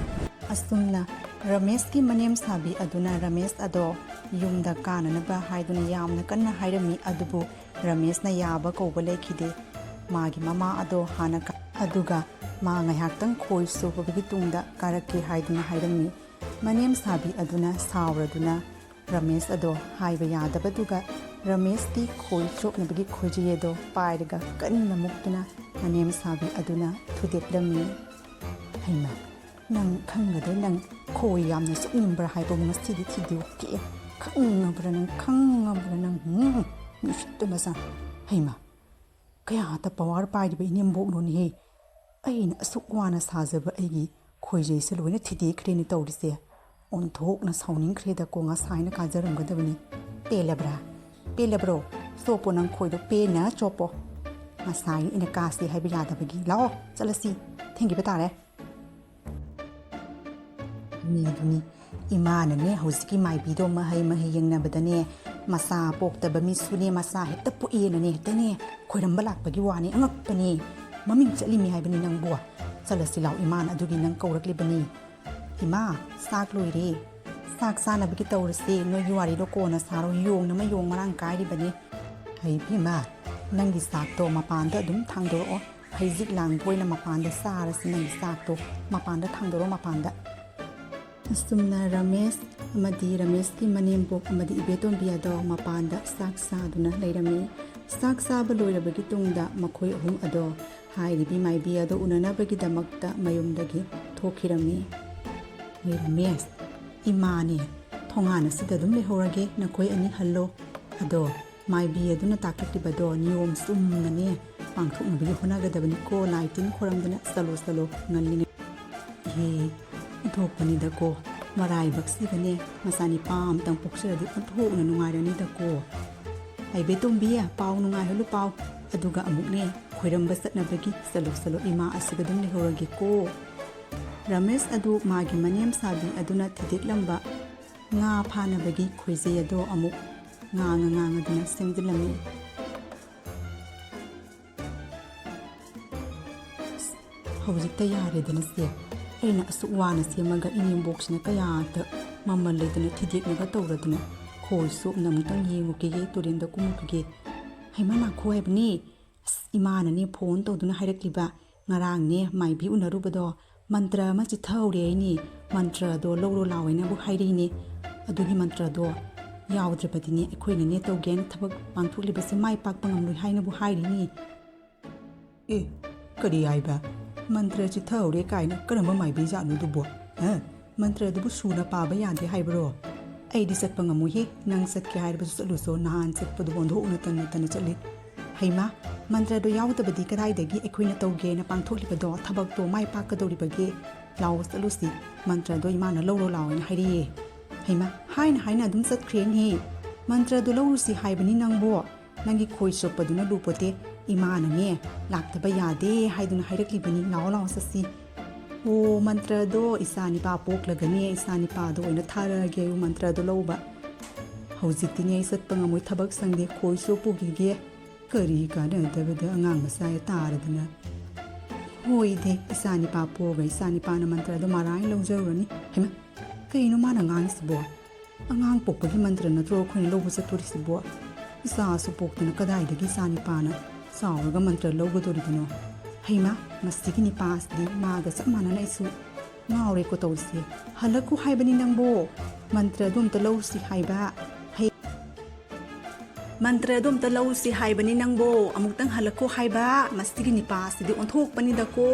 ꯑꯁꯨꯝꯅ ꯔꯃꯦꯁꯀꯤ ꯃꯅꯦꯝ ꯁꯥꯕꯤ ꯑꯗꯨꯅ ꯔꯃꯦꯁ ꯑꯗꯣ ꯌꯨꯝꯗ ꯀꯥꯅꯅꯕ ꯍꯥꯏꯗꯨꯅ ꯌꯥꯝꯅ ꯀꯟꯅ ꯍꯥꯏꯔꯝꯃꯤ, ꯑꯗꯨꯕꯨ ꯔꯃꯦꯁꯅ ꯌꯥꯕ ꯀꯧꯕ ꯂꯩꯈꯤꯗꯦ꯫ ꯃꯥꯒꯤ ꯃꯃꯥ ꯑꯗꯣ ꯍꯥꯟꯅ ꯀ-, ꯑꯗꯨꯒ ꯃꯥ ꯉꯥꯏꯍꯥꯛꯇꯪ ꯈꯣꯏ ꯆꯣꯞꯄꯕꯒꯤ ꯇꯨꯡꯗ ꯀꯥꯔꯛꯀꯦ ꯍꯥꯏꯗꯨꯅ ꯍꯥꯏꯔꯝꯃꯤ꯫ ꯃꯅꯦꯝ ꯁꯥꯕꯤ ꯑꯗꯨꯅ ꯁꯥꯎꯔꯗꯨꯅ ꯔꯃꯦꯁ ꯑꯗꯣ ꯍꯥꯏꯕ ꯌꯥꯗꯕꯗꯨꯒ ꯔꯃꯦꯁꯀꯤ ꯈꯣꯏ ꯆꯣꯞꯅꯕꯒꯤ ꯈꯣꯏꯖꯩ ꯑꯗꯣ ꯄꯥꯏꯔꯒ ꯀꯟꯅ ꯃꯨꯛꯇꯨꯅ ꯃꯅꯦꯝ ꯁꯥꯕꯤ ꯑꯗꯨꯅ ꯊꯨꯗꯦꯛꯂꯝꯃꯤ꯫ "ꯍꯩꯃꯥ, ꯅꯪ ꯈꯪꯒꯗ꯭ꯔꯥ? ꯅꯪ ꯈꯣꯏ ꯌꯥꯝꯅ ꯆꯣꯞꯅꯤꯡꯕ꯭ꯔꯥ ꯍꯥꯏꯕꯕꯨ ꯉꯁꯤꯗꯤ ꯊꯤꯗꯣꯛꯀꯦ꯫ ꯈꯪꯉꯕ꯭ꯔꯥ ꯅꯪ? ꯈꯪꯉꯕ꯭ꯔꯥ ꯅꯪ? ꯎꯝ, ꯃꯤꯁꯤꯠꯇ ꯃꯆꯥ꯫ ꯍꯩꯃꯥ, ꯀꯌꯥꯇ ꯄꯋꯥꯔ ꯄꯥꯏꯔꯤꯕ ꯏꯅꯦꯝꯕꯣꯛꯅꯣꯅꯦꯍꯦ꯫ ꯑꯩꯅ ꯑꯁꯨꯛ ꯋꯥꯅ ꯁꯥꯖꯕ ꯑꯩꯒꯤ ꯈꯣꯏꯖꯩꯁꯦ ꯂꯣꯏꯅ ꯊꯤꯗꯦꯛꯈ꯭ꯔꯦꯅꯦ ꯇꯧꯔꯤꯁꯦ꯫ ꯑꯣꯟꯊꯣꯛꯅ ꯁꯥꯎꯅꯤꯡꯈ꯭ꯔꯦꯗꯀꯣ, ꯉꯁꯥꯏꯅ ꯀꯥꯖꯔꯝꯒꯗꯕꯅꯤ꯫ ꯄꯦꯜꯂꯕ꯭ꯔꯥ? ꯄꯦꯜꯂꯕ꯭ꯔꯣ? ꯆꯣꯞꯄꯣ ꯅꯪ ꯈꯣꯏꯗꯣ, ꯄꯦꯟꯅ ꯆꯣꯞꯄꯣ꯫ ꯉꯁꯥꯏ ꯑꯩꯅ ꯀꯥꯁꯤ ꯍꯥꯏꯕ ꯌꯥꯗꯕꯒꯤ꯫ ꯂꯥꯛꯑꯣ, ꯆꯠꯂꯁꯤ, ꯊꯦꯡꯈꯤꯕ ꯇꯥꯔꯦ꯫" ꯃꯤꯗꯨꯅꯤ꯫ ꯏꯃꯥꯅꯅꯦ ꯍꯧꯖꯤꯛꯀꯤ ꯃꯥꯏꯕꯤꯗꯣ ꯃꯍꯩ ꯃꯍꯩ ꯌꯦꯡꯅꯕꯗꯅꯦ, ꯃꯆꯥ ꯄꯣꯛꯇꯕ ꯃꯤꯁꯨꯅꯦ ꯃꯆꯥ ꯍꯦꯛꯇ ꯄꯣꯛꯑꯦꯅꯅꯦ ꯍꯦꯛꯇꯅꯦ ꯈꯣꯏꯔꯝꯕ ꯂꯥꯛꯄꯒꯤ ꯋꯥꯅꯤ꯫ ꯑꯉꯛꯄꯅꯦ꯫ ꯃꯃꯤꯡ ꯆꯠꯂꯤꯃꯤ ꯍꯥꯏꯕꯅꯤ ꯅꯪꯕꯨ꯫ ꯆꯠꯂꯁꯤ ꯂꯥꯎ, ꯏꯃꯥꯅ ꯑꯗꯨꯒꯤ ꯅꯪ ꯀꯧꯔꯛꯂꯤꯕꯅꯤ꯫ "ꯏꯃꯥ, ꯆꯥꯛ ꯂꯣꯏꯔꯦ꯫ ꯆꯥꯛ ꯆꯥꯅꯕꯒꯤ ꯇꯧꯔꯁꯦ꯫ ꯅꯣꯏꯒꯤ ꯋꯥꯔꯤꯗꯣ ꯀꯣꯟꯅ ꯁꯥꯔꯣ꯫ ꯌꯣꯡꯅ ꯑꯃ ꯌꯣꯡ ꯃꯔꯥꯡ ꯀꯥꯏꯔꯤꯕꯅꯤ꯫" "ꯍꯩ ꯏꯕꯦꯝꯃ, ꯅꯪꯒꯤ ꯆꯥꯛꯇꯣ ꯃꯄꯥꯟꯗ ꯑꯗꯨꯝ ꯊꯥꯡꯗꯣꯔꯛꯑꯣ꯫ ꯍꯩꯖꯤꯛ ꯂꯥꯡꯕ ꯑꯣꯏꯅ ꯃꯄꯥꯟꯗ ꯆꯥꯔꯁꯤ ꯅꯪꯒꯤ ꯆꯥꯛꯇꯣ꯫ ꯃꯄꯥꯟꯗ ꯊꯥꯡꯗꯣꯔꯛꯑꯣ, ꯃꯄꯥꯟꯗ꯫" ꯑꯁꯨꯝꯅ ꯔꯃꯦꯁ ꯑꯃꯗꯤ ꯔꯃꯦꯁꯀꯤ ꯃꯅꯦꯝꯕꯣꯛ ꯑꯃꯗꯤ ꯏꯕꯦꯇꯣꯝꯕꯤ ꯑꯗꯣ ꯃꯄꯥꯟꯗ ꯆꯥꯛ ꯆꯥꯗꯨꯅ ꯂꯩꯔꯝꯃꯤ꯫ ꯆꯥꯛ ꯆꯥꯕ ꯂꯣꯏꯔꯕꯒꯤ ꯇꯨꯡꯗ ꯃꯈꯣꯏ ꯑꯍꯨꯝ ꯑꯗꯣ ꯍꯥꯏꯔꯤꯕꯤ ꯃꯥꯏꯕꯤ ꯑꯗꯣ ꯎꯅꯅꯕꯒꯤꯗꯃꯛꯇ ꯃꯌꯨꯝꯗꯒꯤ ꯊꯣꯛꯈꯤꯔꯝꯃꯤ꯫ "ꯍꯣꯏ ꯔꯃꯦꯁ, ꯏꯃꯥꯅꯦ, ꯊꯣꯡꯒꯥꯟ ꯑꯁꯤꯗ ꯑꯗꯨꯝ ꯂꯩꯍꯧꯔꯒꯦ, ꯅꯈꯣꯏ ꯑꯅꯤ ꯍꯜꯂꯣ꯫ ꯑꯗꯣ ꯃꯥꯏꯕꯤ ꯑꯗꯨꯅ ꯇꯥꯛꯂꯛꯂꯤꯕꯗꯣ ꯅꯤꯌꯣꯝ ꯆꯨꯝꯅꯅꯦ ꯄꯥꯡꯊꯣꯛꯅꯕꯒꯤ ꯍꯣꯠꯅꯒꯗꯕꯅꯤꯀꯣ꯫ ꯂꯥꯏ ꯇꯤꯟ ꯈꯣꯏꯔꯝꯗꯅ ꯆꯠꯂꯣ, ꯆꯠꯂꯣ, ꯉꯜꯂꯤꯉꯩ꯫" "ꯏꯍꯦ, ꯑꯣꯟꯊꯣꯛꯄꯅꯤꯗꯀꯣ, ꯃꯔꯥꯏꯕꯛꯁꯤꯒꯅꯦ ꯃꯆꯥꯅꯤꯄꯥ ꯑꯃꯇꯪ ꯄꯣꯛꯆꯔꯗꯤ ꯑꯣꯟꯊꯣꯛꯅ ꯅꯨꯡꯉꯥꯏꯔꯅꯤꯗꯀꯣ꯫ ꯍꯩꯕꯦ ꯇꯣꯝꯕꯤ, ꯄꯥꯎ ꯅꯨꯡꯉꯥꯏꯍꯜꯂꯨ ꯄꯥꯎ, ꯑꯗꯨꯒ ꯑꯃꯨꯛꯅꯦ ꯈꯣꯏꯔꯝꯕ ꯆꯠꯅꯕꯒꯤ ꯆꯠꯂꯣ, ꯆꯠꯂꯣ, ꯏꯃꯥ ꯑꯁꯤꯒ ꯑꯗꯨꯝ ꯂꯩꯍꯧꯔꯒꯦꯀꯣ꯫" ꯔꯃꯦꯁ ꯑꯗꯨ ꯃꯥꯒꯤ ꯃꯅꯦꯝ ꯁꯥꯕꯤ ꯑꯗꯨꯅ ꯊꯤꯗꯦꯛꯂꯝꯕ ꯉꯥ ꯐꯥꯅꯕꯒꯤ ꯈꯣꯏꯖꯩ ꯑꯗꯣ ꯑꯃꯨꯛ ꯉꯥꯡꯉ ꯉꯥꯡꯉꯗꯨꯅ ꯁꯦꯝꯖꯤꯜꯂꯝꯃꯤ꯫ "ꯑꯁ, ꯍꯧꯖꯤꯛꯇ ꯌꯥꯔꯦꯗꯅ ꯁꯦ꯫ ꯑꯩꯅ ꯑꯁꯨꯛ ꯋꯥꯅ ꯁꯦꯝꯃꯒ ꯏꯅꯦꯝꯕꯣꯛꯁꯤꯅ ꯀꯌꯥꯗ ꯃꯃꯜ ꯂꯩꯗꯅ ꯊꯤꯗꯦꯛꯅꯒ ꯇꯧꯔꯗꯅ꯫ ꯈꯣꯏ ꯆꯣꯞꯅ ꯑꯃꯨꯛꯇꯪ ꯌꯦꯡꯉꯨꯈꯤꯒꯦ, ꯇꯨꯔꯦꯟꯗ ꯀꯨꯝꯃꯨꯈꯤꯒꯦ꯫" "ꯍꯩꯃꯥ, ꯅꯥꯈꯣ ꯍꯥꯏꯕꯅꯤ꯫ ꯑꯁ, ꯏꯃꯥꯅꯅꯦ ꯐꯣꯟ ꯇꯧꯗꯨꯅ ꯍꯥꯏꯔꯛꯂꯤꯕ, ꯉꯔꯥꯡꯅꯦ ꯃꯥꯏꯕꯤ ꯎꯅꯔꯨꯕꯗꯣ ꯃꯟꯇ꯭ꯔ ꯑꯃ ꯆꯤꯠꯊꯍꯧꯔꯦ ꯍꯥꯏꯅꯤ꯫ ꯃꯟꯇ꯭ꯔꯗꯣ ꯂꯧꯔꯣ ꯂꯥꯎ ꯍꯥꯏꯅꯕꯨ ꯍꯥꯏꯔꯛꯏꯅꯦ꯫ ꯑꯗꯨꯒꯤ ꯃꯟꯇ꯭ꯔꯗꯣ ꯌꯥꯎꯗ꯭ꯔꯕꯗꯤꯅꯦ ꯑꯩꯈꯣꯏꯅꯅꯦ ꯇꯧꯒꯦꯅ ꯊꯕꯛ ꯄꯥꯡꯊꯣꯛꯂꯤꯕꯁꯦ ꯃꯥꯏ ꯄꯥꯛꯄ ꯉꯝꯂꯣꯏ ꯍꯥꯏꯅꯕꯨ ꯍꯥꯏꯔꯤꯅꯤ꯫ ꯑꯦ, ꯀꯔꯤ ꯍꯥꯏꯕ? ꯃꯟꯇ꯭ꯔ ꯆꯤꯠꯊꯍꯧꯔꯦ ꯀꯥꯏꯅ ꯀꯔꯝꯕ ꯃꯥꯏꯕꯤ ꯖꯥꯠꯅꯣ ꯑꯗꯨꯕꯣ? ꯍꯥ? ꯃꯟꯇ꯭ꯔꯗꯨꯕꯨ ꯁꯨꯅ ꯄꯥꯕ ꯌꯥꯗꯦ ꯍꯥꯏꯕ꯭ꯔꯣ? ꯑꯩꯗꯤ ꯆꯠꯄ ꯉꯝꯃꯣꯏꯍꯦ꯫ ꯅꯪ ꯆꯠꯀꯦ ꯍꯥꯏꯔꯕꯁꯨ ꯆꯠꯂꯨꯆꯣ꯫ ꯅꯍꯥꯟ ꯆꯠꯄꯗꯨ ꯑꯣꯟꯊꯣꯛꯅ ꯇꯟꯅ ꯇꯟꯅ ꯆꯠꯂꯤ꯫ ꯍꯩꯃꯥ, ꯃꯟꯇ꯭ꯔꯗꯣ ꯌꯥꯎꯗꯕꯗꯤ ꯀꯗꯥꯏꯗꯒꯤ ꯑꯩꯈꯣꯏꯅ ꯇꯧꯒꯦꯅ ꯄꯥꯡꯊꯣꯛꯂꯤꯕꯗꯣ ꯊꯕꯛꯇꯣ ꯃꯥꯏ ꯄꯥꯛꯀꯗꯧꯔꯤꯕꯒꯦ? ꯂꯥꯛꯑꯣ ꯆꯠꯂꯨꯁꯤ꯫ ꯃꯟꯇ꯭ꯔꯗꯣ ꯏꯃꯥꯅ ꯂꯧꯔꯣ ꯂꯥꯛꯑꯣꯅ ꯍꯥꯏꯔꯛꯑꯦ꯫ ꯍꯩꯃꯥ, ꯍꯥꯏꯅ ꯍꯥꯏꯅ ꯑꯗꯨꯝ ꯆꯠꯈ꯭ꯔꯦꯅꯦꯍꯦ꯫ ꯃꯟꯇ꯭ꯔꯗꯣ ꯂꯧꯔꯨꯁꯤ ꯍꯥꯏꯕꯅꯤ ꯅꯪꯕꯣ꯫ ꯅꯪꯒꯤ ꯈꯣꯏ ꯆꯣꯞꯄꯗꯨꯅ ꯂꯨꯄꯣꯠꯇꯦ꯫ ꯏꯃꯥꯅꯅꯦ ꯂꯥꯛꯇꯕ ꯌꯥꯗꯦ ꯍꯥꯏꯗꯨꯅ ꯍꯥꯏꯔꯛꯂꯤꯕꯅꯤ꯫ ꯂꯥꯛꯑꯣ ꯂꯥꯛꯑꯣ ꯆꯠꯁꯤ꯫ ꯑꯣ, ꯃꯟꯇ꯭ꯔꯗꯣ ꯏꯆꯥ ꯅꯤꯄꯥ ꯄꯣꯛꯂꯒꯅꯦ ꯏꯆꯥ ꯅꯤꯄꯥꯗꯣ ꯑꯣꯏꯅ ꯊꯥꯔꯛꯑꯒꯦ ꯑꯌꯨ ꯃꯟꯇ꯭ꯔꯗꯣ ꯂꯧꯕ꯫ ꯍꯧꯖꯤꯛꯇꯤꯅꯦ ꯑꯩ ꯆꯠꯄ ꯉꯝꯃꯣꯏ, ꯊꯕꯛ ꯁꯪꯗꯦ, ꯈꯣꯏ ꯆꯣꯞꯄꯨꯈꯤꯒꯦ꯫ ꯀꯔꯤ ꯀꯥꯟꯅꯗꯕꯗ ꯑꯉꯥꯡ ꯃꯆꯥ ꯇꯥꯔꯗꯅ꯫ ꯍꯣꯏꯗꯦ, ꯏꯆꯥ ꯅꯤꯄꯥ ꯄꯣꯛꯑꯒ ꯏꯆꯥ ꯅꯤꯄꯥꯅ ꯃꯟꯇ꯭ꯔꯗꯣ ꯃꯔꯥꯏꯅ ꯂꯧꯖꯔꯨꯔꯅꯤ꯫ ꯍꯩꯃꯥ, ꯀꯩꯅꯣ ꯃꯥꯅ ꯉꯥꯡꯉꯤꯁꯤꯕꯣ? ꯑꯉꯥꯡ ꯄꯣꯛꯄꯒꯤ ꯃꯟꯇ꯭ꯔ ꯅꯠꯇ꯭ꯔꯣ ꯑꯩꯈꯣꯏꯅ ꯂꯧꯕ ꯆꯠꯇꯣꯔꯤꯁꯤꯕꯣ? ꯏꯆꯥꯁꯨ ꯄꯣꯛꯇꯅ ꯀꯗꯥꯏꯗꯒꯤ ꯏꯆꯥ ꯅꯤꯄꯥꯅ ꯆꯥꯎꯔꯒ ꯃꯟꯇ꯭ꯔ ꯂꯧꯒꯗꯣꯔꯤꯕꯅꯣ? ꯍꯩꯃꯥ, ꯃꯁꯤꯒꯤ ꯅꯤꯄꯥꯁꯤꯗꯤ ꯃꯥꯒ ꯆꯞ ꯃꯥꯟꯅꯅ ꯑꯩꯁꯨ ꯉꯥꯎꯔꯦꯀꯣ ꯇꯧꯔꯤꯁꯦ꯫ ꯍꯜꯂꯛꯈꯣ ꯍꯥꯏꯕꯅꯤ ꯅꯪꯕꯣ, ꯃꯟꯇ꯭ꯔꯗꯣ ꯑꯝꯇ ꯂꯧꯔꯨꯁꯤ ꯍꯥꯏꯕ꯫ ꯍꯩ, ꯃꯟꯇ꯭ꯔꯗꯣ ꯑꯝꯇ ꯂꯧꯔꯨꯁꯤ ꯍꯥꯏꯕꯅꯤ ꯅꯪꯕꯣ, ꯑꯃꯨꯛꯇꯪ ꯍꯜꯂꯛꯈꯣ ꯍꯥꯏꯕ꯫ ꯃꯁꯤꯒꯤ ꯅꯤꯄꯥꯁꯤꯗꯤ ꯑꯣꯟꯊꯣꯛꯄꯅꯤꯗꯀꯣ꯫